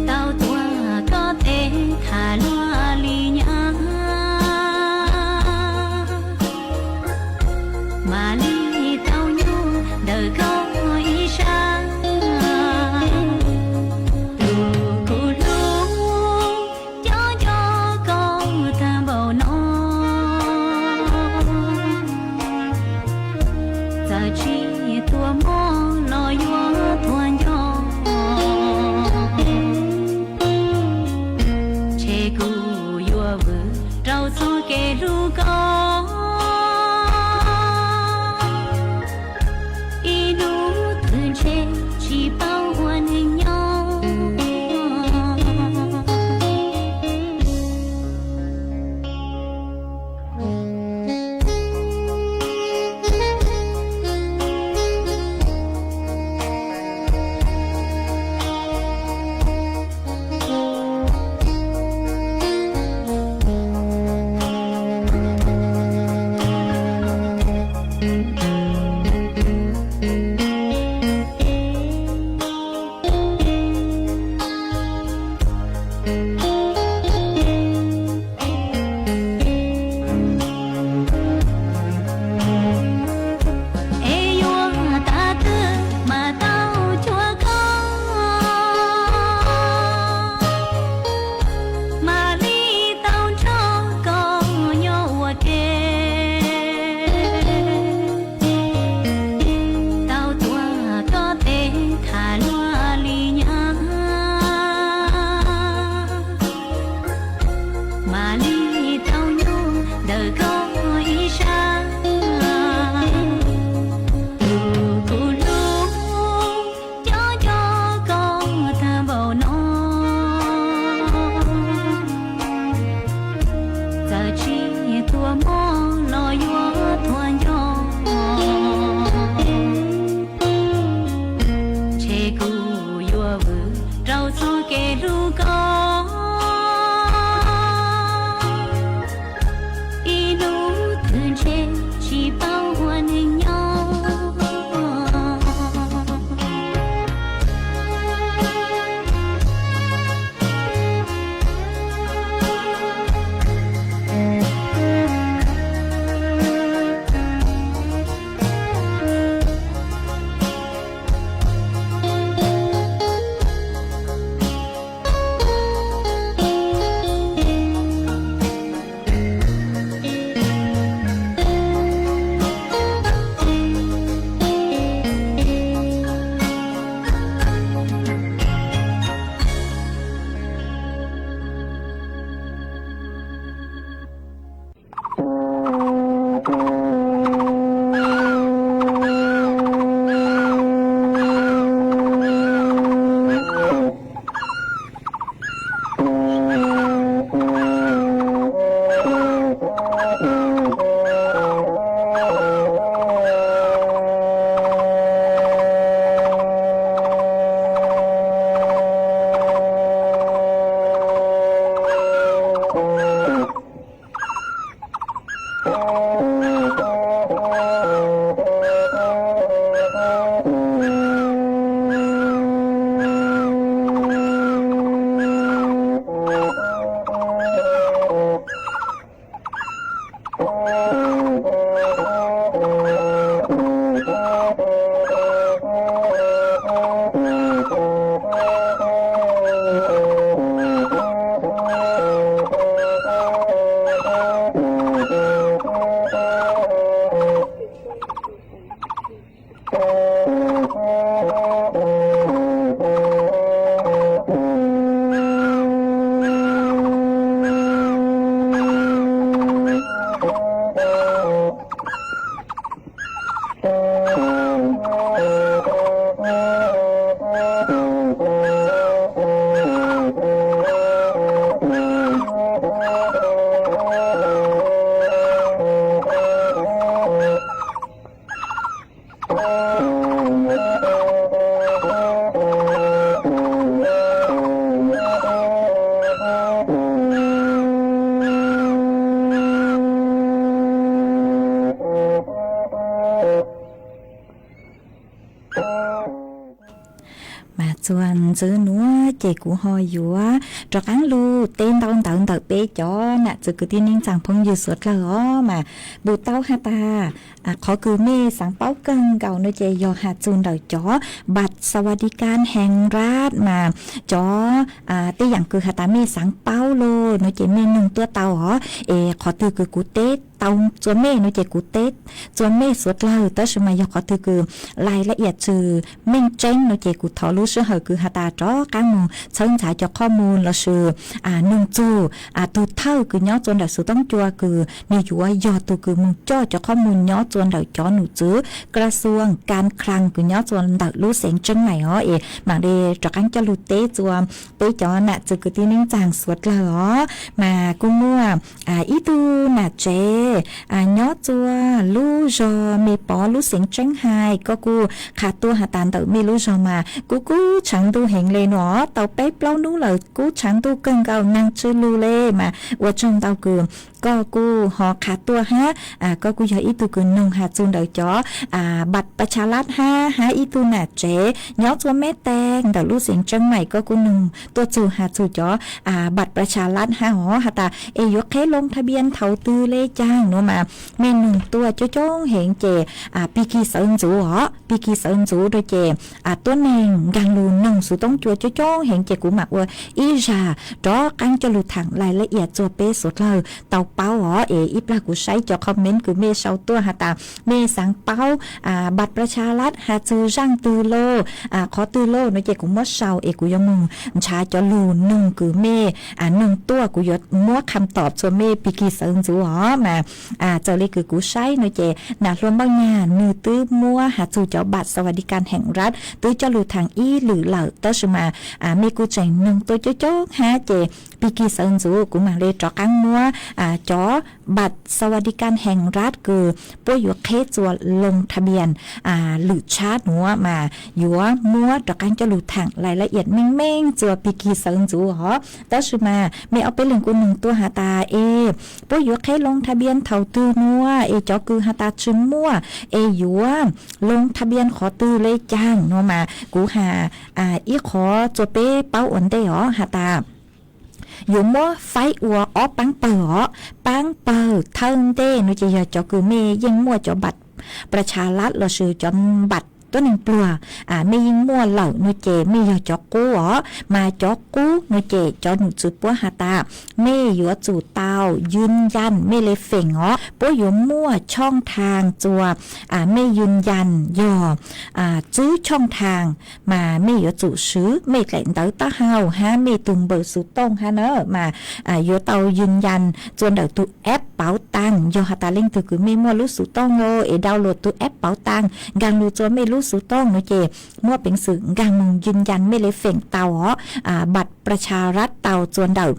Tau tuav koj tes tham luag li nyab, mam li tau nyuaj ntawm koj ib sab. Tus kuv hlub, nco nco koj tag npaum no, txawm tsis tuaj mob los yuav tuag nco, ntshe kuv yuav vwm rau txoj kev hlub koj. Ib hnub twg ntshe tsis paub ua neeg nyob. Mas txuas ntxiv nuav ces kuv ho yuav rov qaab lug teb ntau ntawv ntawm peb cov nam txiv kwv tij neej tsaa phooj ywg suav dlawg os. Mas pum tau has tas, qhov kws mej xaav paub kawg nkaus no ces yog has txug ntawm cov บัตรสวัสดิการแห่งรัฐ mas cov tej yaam kws has tas mej xaav paub lug no ces mej nug tuaj tau os. Es qhov twg kws kuv teb tau txua mej no ces kuv teb txua mej suav dlawg, tab sis mas yog qhov twg kws รายละเอียด tsi meej tseeb no ces kuv thov lub sij hawm kws has tas rov qaab moog txhawb ntxav cov qhov moos lossis nug txug tug thawj kws nyob txua ntawm xuv toob cua kws nwg yuav yog tug kws moog coj cov qhov moos nyob txua ntawm cov num txwv กระทรวงการคลัง kws nyob txua ntawm lub xeev Tseeb Maim os. Es maam le rov qaab coj lug teb txua peb cov nam txiv kwv tij neej tsaa suav dlawg os. Mas kuj muaj ib tug nam tsev nyob txua lub zog Me Pov lub xeev Tseeb Hais, koj kuj qha tuaj has tas ntawm mej lub zog mas kuj kub tshaav ntuj heev le nuav, tau peb plaub nub lawm kub tshaav ntuj kawg nkaus naag tsi lug le. Mas ua tsaug ntau kws koj kuj ho qha tuaj hab koj kuj yog ib tug kws noog has txug ntawm cov บัตรประชารัฐ hab, hab ib tug nam tsev nyob txua Me Teg ntawm lub xeev Tseeb Maim, koj kuj noog tuaj txug has txug cov บัตรประชารัฐ hab os, has tas es yuav qheb ลงทะเบียน thaum twg le caag nuav mas mej noog tuaj coob coob heev ces pig kig xawv ntxuv os, pig kig xawv ntxuv rua ces tuab neeg nkaag lug noog xuv toob cua coob coob heev ces kuv maam ua ib zag rov qaab coj lug thaam รายละเอียด txua peb suav dlawg tau paub os. Es ib plag kuv saib cov comment kws mej sau tuaj has tas mej xaav paub บัตรประชารัฐ has txug zaaj twg lauj, qhov twg lauj no ces kuv muab sau es kuv yuav moog nrhav cov lug noog kws mej noog tuaj, kuv yuav muab คำตอบ txua mej pig kig xawv ntxuv os. Mas txawm le kws kuv saib no ces nam hluas Npaub Nyag nwg twb muab has txug cov บัตรสวัสดิการแห่งรัฐ twb coj lug thaam ib lwm lawm, tab sis mas mej kuj tseem noog tuaj coob coob hab ces pig kig xawv ntxuv, kuv maam le rov qaab muab cov บัตรสวัสดิการแห่งรัฐ kws puab yuav qheb txua ลงทะเบียน lwm tshab nuav mas yuav muab rov qaab coj lug thaam รายละเอียด meej meej txua pig kig xawv ntxuv os. Tab sis mas mej ob peb leeg kuj noog tuaj has tas es puab yuav qheb ลงทะเบียน thaum twg nuav, es cov kws has tas tsi muaj es yuav ลงทะเบียน qhov twg le caag nuav mas kuv has ib qhov txua peb paub ua ntej os, has tas yuav muab faib ua ob paab pawg os. Paab pawg thawj ntej no ces yog cov kws mej yeej muaj cov บัตรประชารัฐ lossis cov บัตร tuab neeg pluag mej yeej muaj lawm no ces mej yog cov qub os. Mas cov qub no ces cov num txwv puab has tas mej yuav tsum tau ยืนยัน mej le feem os. Puab yuav muaj ช่องทาง txua mej ยืนยัน yog tswb ช่องทาง mas mej yuav tsum swv mej daim ntawv taub hau hab mej tug npawb xuv tooj hab na, mas yuav tau ยืนยัน txua ntawm tug แอปเป๋าตัง yog has tas leej twg kws mej muaj lub xuv tooj es ดาวน์โหลด tug แอปเป๋าตัง nkaag lug txua mej lub xuv tooj no ces muaj peev xwm nkaag moog ยืนยัน mej le feem tau os บัตรประชารัฐ tau txua ntawm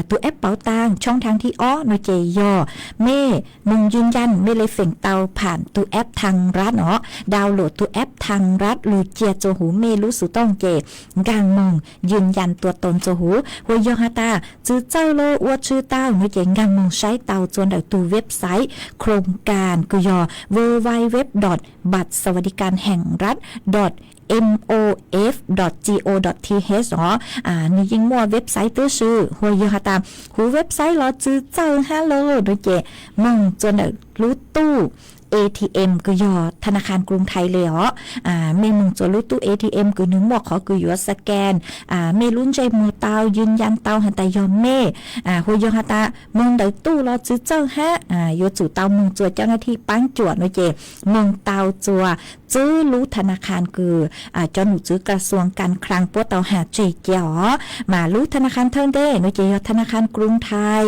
tug แอปเป๋าตัง. ช่องทาง thib ob no ces yog mej moog ยืนยัน mej le feem tau ผ่าน tug แอปธรรมรัฐ os, ดาวน์โหลด tug แอปธรรมรัฐ lug cia txua huv mej lub xuv tooj ces nkaag moog ยืนยัน tua toos txua huv. Hos yog has tas tsi txawj los ua tsi tau no ces nkaag moog saib tau txua ntawm tug website โครงการ kws yog ดับเบิลยู ดับเบิลยู ดับเบิลยู ดอท บัตรสวัสดิการแห่งรัฐ ดอท เอ็ม โอ เอฟ ดอท จี โอ ดอท ที เอช os. Nwg yeej muaj website tub si, hos yog has tas huv website los tsi txawj hab los no ces moog txua ntawm lub tuj A T M kws yog tha na khan Krung Thai le os. Mej moog txua lub tub A T M kws nwg muaj qhov kws yuav scan mej lub ntsej muag tau, yws yas tau has tas yog mej, hu yog has tas moog ntawm tuj los txwv txawj hab, yuav tsum tau moog txua cov na thij paab cuam nuav ces moog tau txua txwb lub tha na khan kws cov num tswv kas xuas kas khlaas puab tau has tseg cia os. Mas lub tha na khan thawj ntej nuav ces yog tha na khan Krung Thai,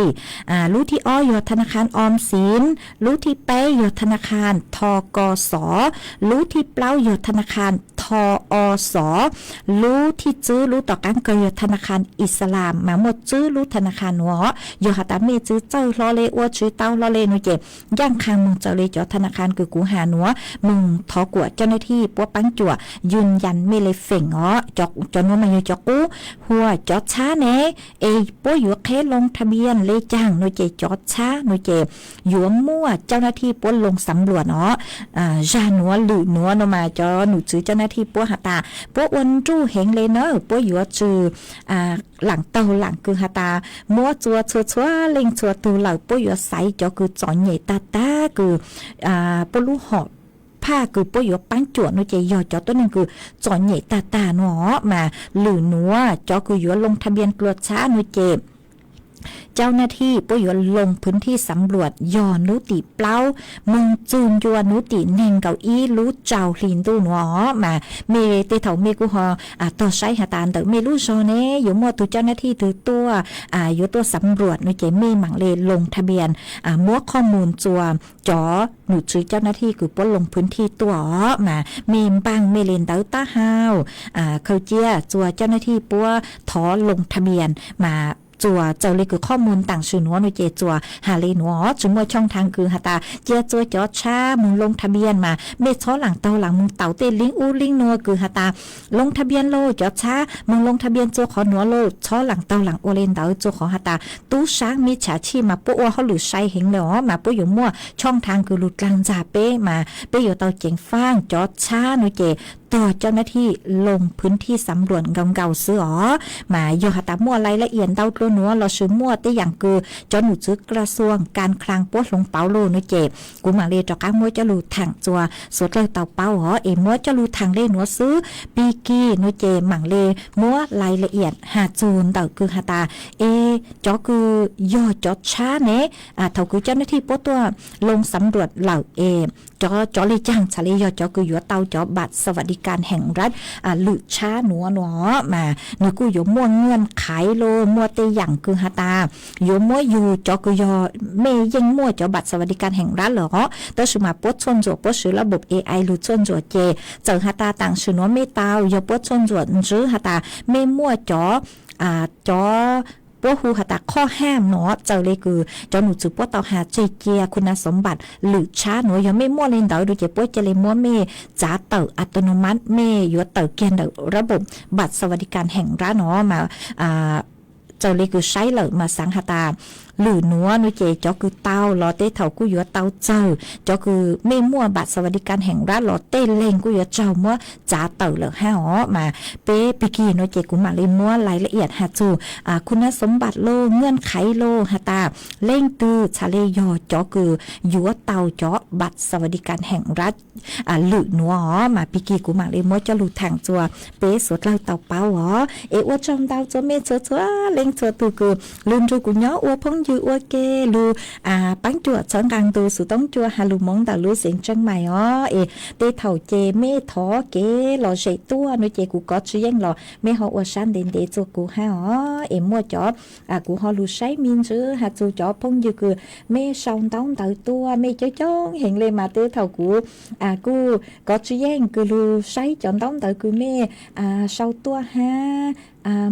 lub thib ob yog tha na khan Om Sin, lub thib peb yog tha na khan Tho Ko Xov, lub thib plaub yog tha na khan Tho O Xov, lub thib tswb lub tom qaab kawg yog tha na khan Ixalam. Mas muaj tswb lub tha na khan nuav, yog has tas mej txwv txawj hlo le, ua tswv tau hlo le nuav ces ncaaj qha moog txua le cov tha na khan kws kuv has nuav, moog thov kuam cov na thij puab paab cuam yws yas mej le feem os. Cov nuav mas yog cov qub, hu ua cov txhab ne, es puab yuav qheb loo tha npias le caag nuav ces cov txhab nuav ces yuav muaj cov na thij puab loo xav npluam os. Zag nuav lwm nuav nuav mas cov num tswv cov na thij puab has tas puab ua nruj heev le na, puab yuav tsum laam taug laam kws has tas muab txua txhua txhua leej txhua tug lawm, puab yuav xaiv cov kws txom nyem tag tag kws puab lub hom phaj kws puab yuav paab cuam nuav ces yog cov tuab neeg kws txom nyem tag tag nuav. Mas lwm nuav cov kws yuav loo tha npias dlua txhab nuav ces cov na thij puab yuav loo phwv thij xav npluam yog nub tim plaub moog txug ncua nub tim neeg nkaum ib lub rau hli ntuj nuav. Mas mej tej thaum mej kuj ho tog saib has tas ntawm mej lub zog ne yuav muaj tug cov na thij twg tuaj, yuav tuaj xav npluam nuav ces mej maam le loo tha npias, muab qhov mus txua cov num tswv cov na thij kws puab loo phwv thij tuaj os. Mas mej npaaj mej le ntawv tab hau, khaws cia txua cov na thij puab thov loo tha npias. Mas txua txawm le kws qhov mus taam sim nuav nuav ces txua has le nuav, tsi muaj choj thaab kws has tas cia txua cov txhab moog loo tha npias. Mas mej txhob laam taug laam moog taus tej link ub link nuav kws has tas loo tha npias lauj, cov txhab moog loo tha npias txua qhov nuav lauj, txhob laam taug laam ua le ntawd txua qhov has tas tub saab mib txhab tshij mas puab ua hauj lwm sai heev le os. Mas puab yuav muaj choj thaab kws lug dlaag ntxag peb, mas peb yuav tau ceev faaj cov txhab nuav ces tog cov na thij loo phwv thij xav npluam nkaus nkaus xwb os. Mas yog has tas muaj lais la iam ntau dlua nuav lossis muaj tej yaam kws cov num tswv kas xuas kas khlaas puab hloov pauv lug nuav ces kuv maam le rov qaab muab coj lug thaam txua suav dlawg tau paub os. Es muab coj lug thaam le nuav xwb, Pig Kig nuav ces maam le muab lais la iam has txug ntawm kws has tas es cov kws yog cov txhab ne, thaum kws cov na thij puab tuaj loo xav npluam lawm es cov, cov le caag txhad le yog cov kws yuav tau cov npam xas vas di kas heem nrab lwm txhab nuav nuav. Mas nwg kuj yuav muaj ngwj qhaiv lug, muaj tej yaam kws has tas yuav muab yug cov kws yog mej yeej muaj cov npam xas vas di kas heem nrab lawm os, tab sis mas puab txhuaj ntsuam puab swv lab npam A I lug txhuaj ntsuam ces txawm has tas taam sim nuav mej tau, yog puab txhuaj ntsuam ntswb has tas mej muaj cov, cov puab hu has tas qhov ham nuav, txawm le kws cov num tswv puab tau has tseg cia khu nas xov npam lwm txhab nuav, yog mej muaj le ntawd nuav ces puab ca le muab mej txav tawm a to no mas mej yuav tawm kiag ntawm lab npam xas vas di kas heem nrab nuav. Mas txawm le kws saib lawm mas xaav has tas lwm nuav nuav ces cov kws tau los tej thaum kuj yuav tau txawg, cov kws mej muaj npam xas vas di kas heem nrab los tej leeg kuj yuav tsaug muab txav tawm lawm hab os. Mas peb Pig Kig nuav ces kuv maam le muab lais la iam has txug khu nas xov npam lug, ngwj qhaiv lug has tas leej twg txhad le yog cov kws yuav tau cov npam xas vas di kas heem nrab lwm nuav os. Mas Pig Kig kuv maam le muab coj lug thaam txua peb suav dlawg tau paub os. Es ua tsaug ntau txua mej txhua txhua leej txhua tug kws lug nrug kuv nyob ua phooj ywg ua ke, lug paab cuam txhawb nqaa ntu xuv toob cua has lug moov ntawm lub xeev Tseeb Mais os. Es tej thaum ces mej thov kev lom zem tuaj nuav ces kuv kov tsis yeej los mej ho ua sab ntev ntev txua kuv hab os. Es muaj cov kuv ho lug saib me ntsis has txug cov phooj ywg kws mej sau ntaub ntawv tuaj, mej coob coob heev le mas tej thaum kuv kuj kov tsis yeej kws lug saib cov ntaub ntawv kws mej sau tuaj hab.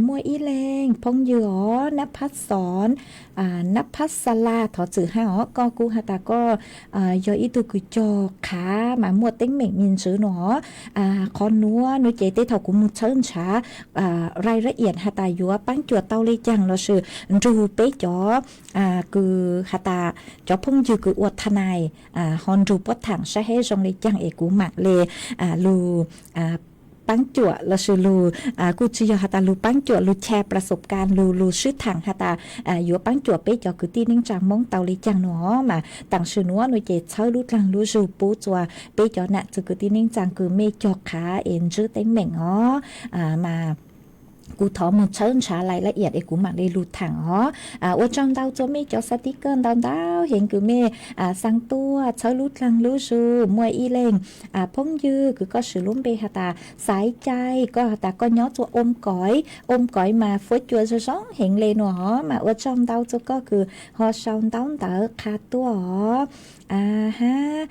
Muaj ib leeg phooj ywg os, Nab Phab Xov, Nab Phab Xa La, thov txim hab os, koj kuj has tas koj yog ib tug kws cog qhav mas muaj teeb meem me ntsis nuav os. Qhov nuav nuav ces tej thaum kuv moog txhawb ntshav rai la iam has tas yuav paab cuam tau le caag lossis nrug peb cov kws has tas cov phooj ywg kws ua tha nais ho nrug puab thaam saib hab zoo le caag es kuv maam le lug paab cuam lossis lug, kuj tsi yog has tas lug paab cuam, lug chaw plas xom kas lug, lug swb thaam has tas yuav paab cuam peb cov kwv tij neej tsaa Moob tau le caag nua. Mas taam sim nuav nua ces txhawb lub dlaag lub zug pub rua peb cov nam txiv kwv tij neej tsaa kws mej cog qhav es ntsib teeb meem os. Mas kuv thov moog tshawb nrhav lais laj iam es kuv maam le lug thaam os. Ua tsaug ntau rua mej cov xav tib kawj ntau ntau heev kws mej xaa tuaj txhawb lub dlaag lub zug. Muaj ib leeg phooj ywg kws koj swm lub npe has tas Xaiv Cai, koj has tas koj nyob rua Om Koi, Om Koi mas fuab cua zoo zoo heev le nua os. Mas ua tsaug ntau rua koj kws ho sau ntaub ntawv qha tuaj os. Hab,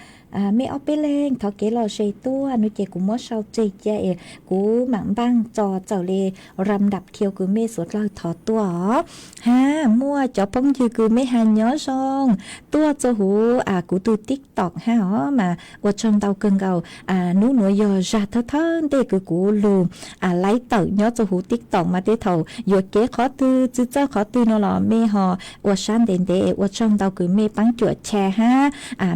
mej ob peb leeg thov kev lom zem tuaj nua ces kuv muab sau tseg cia es kuv maam npaaj tso txawm le ram ndap khiu kws mej suav dlawg thov tuaj os. Hab muaj cov phooj ywg kws mej has nyob zoo tuaj rua huv kuv tug TikTok hab os, mas ua tsaug ntau kawg nkaus. Nub nuav yog zag thawj thawj ntej kws kuv lug laiv tawm nyob rua huv TikTok mas tej thaum yuav kev qhov twg tsi txawj qhov twg nua los mej ho ua sab ntev ntev. Ua tsaug ntau kws mej paab cuam chaw hab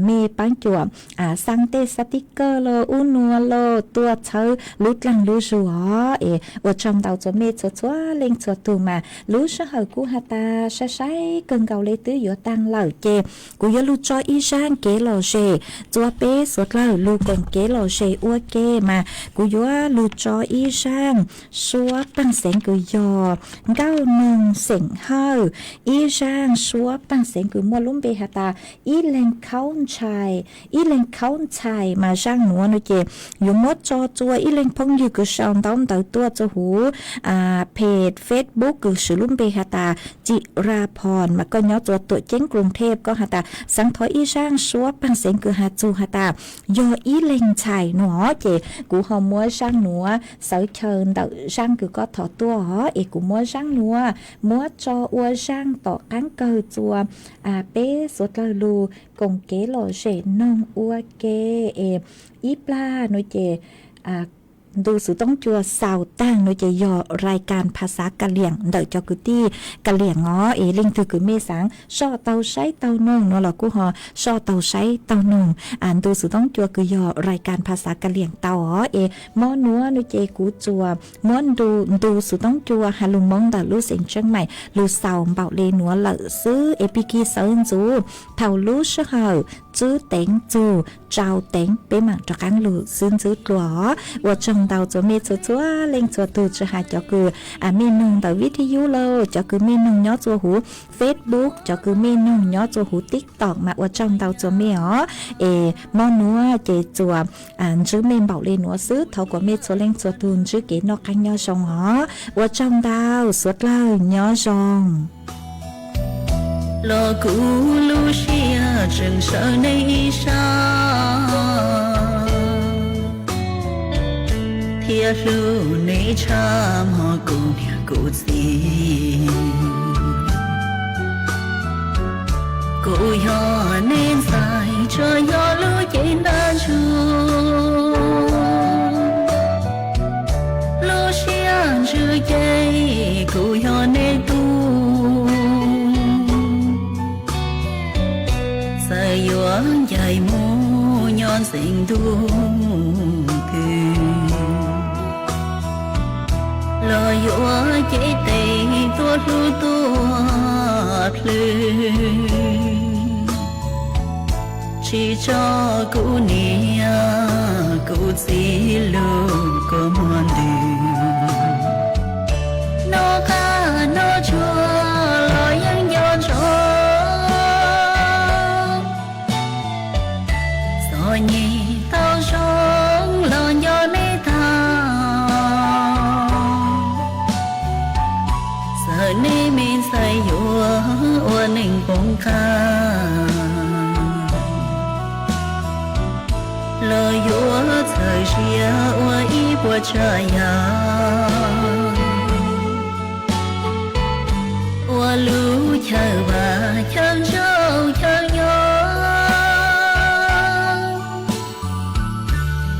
mej paab cuam xaa tej xav tib kawj los ub nua los tuaj txhawb lub dlaag lub zug os. Es ua tsaug ntau rua mej txhua txhua leej txhua tug. Mas lub sij hawm kuj has tas saib saib kawg nkaus le twb yuav taag lawm ces kuv yuav lug tso ib zaaj kev lom zem rua peb suav dlawg lug koom kev lom zem ua ke. Mas kuv yuav lug tso ib zaaj suab paaj xeev kws yog Nkauj Noog Xeem Hawj, ib zaaj suab paaj xeev kws muaj lub npe has tas Ib Leeg Khaub Ntxhais, Ib Leeg Khaub Ntxhais. Mas zaaj nuav nua ces yuav muab tso rua ib leeg phooj ywg kws sau ntaub ntawv tuaj rua huv page Facebook kws swm lub npe has tas Tsim Ra Phom, mas koj nyob rua Tuam Ceeb Kruv Thej, koj has tas xaav thov ib zaaj suab paaj xeev kws has txug has tas yog Ib Leeg Ntxhais nua ces kuv ho muab zaaj nuav xawv chaw ntawm zaaj kws koj thov tuaj os. Es kuv muab zaaj nuav muab tso ua zaaj tom qaab kawg rua peb suav dlawg lug koom kev lom zem noog ua ke. Es ib plag nua ces ntu xuv toob cua xaus taag nua ces yog rai kas phas xav Kas Liam ntawm cov kwv tij Kas Liam os. Es leej twg kws mej xaav soj taug saib taug noog nua los kuj ho soj taug saib taug noog ntu xuv toob cua kws yog rai kas phas xav Kas Liam tau os. Es mo nuav nua ces kuv tsuas muab ntu xuv toob cua has lug Moob ntawm lub xeev Tsheeb Maim lug xaus npaum le nuav lawm xwb. Es pig kig sawv ntxuv thaum lub sij hawm tswb teev txug tsau teev peb maam rov qaab lug xwb ntxwb dlua os. Ua tsaug ntau rua mej txhua txhua leej txhua tug, tsi has cov kws mej noog ntawm vij thib yub lauj, cov kws mej noog nyob rua huv Facebook, cov kws mej noog nyob rua huv TikTok mas ua tsaug ntau rua mej os. Es mo nuav ces tsuas ntsib mej npaum le nuav xwb, thov kuas mej txhua leej txhua tug ntsib kev noj qaab nyob zoo os. Ua tsaug ntau, suav dlawg nyob zoo. Los kuv lub siab tseem sawv neb ib sab, thiab hlub neb tshaj mog kuv niam kuv txiv. Kuv yog neb ntxhais tsuas yog lub cev ntab ntsuj, lub siab ntsws ces kuv yog neb tub. Txawm yuav ncaim mus nyob ntxeev ntuj twg, los yuav cev tes tuaj hlub tuaj plhws, tsis tso kuv niam kuv txiv lub kua muag ntws. Noj qab noj tsuag los yeej nco ntsoov, txom nyem tau zoo los nco neb tag. Txawm neb me ntxhais yuav ua neeg poob qab, los yuav txhawm sia ua ib puas tsav yam, ua lub chaw vam chaw ntsauj chaw nyob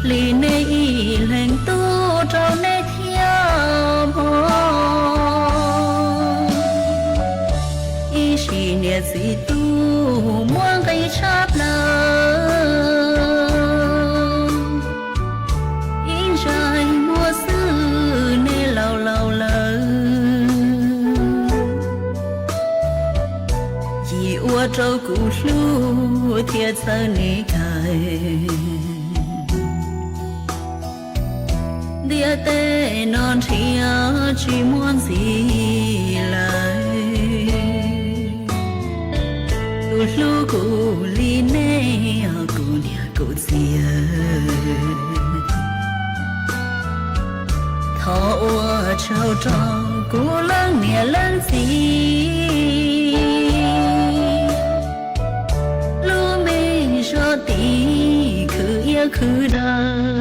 li neb ib leeg tub rau neb thiab mog. Ib sim niam txiv tub muaj nqis tshaj plaws, ib ntsais muaj Kuv hlub thiab txhawb neb kawg, ntiaj teb no nrhiav tsis muaj ntxiv lawm. Tus hlub kuv li nej, kuv niam kuv txiv, thov ua tsaug rau kuv leej niam leej txiv. Lub npe Zaj Tis khwv iab khwv daw,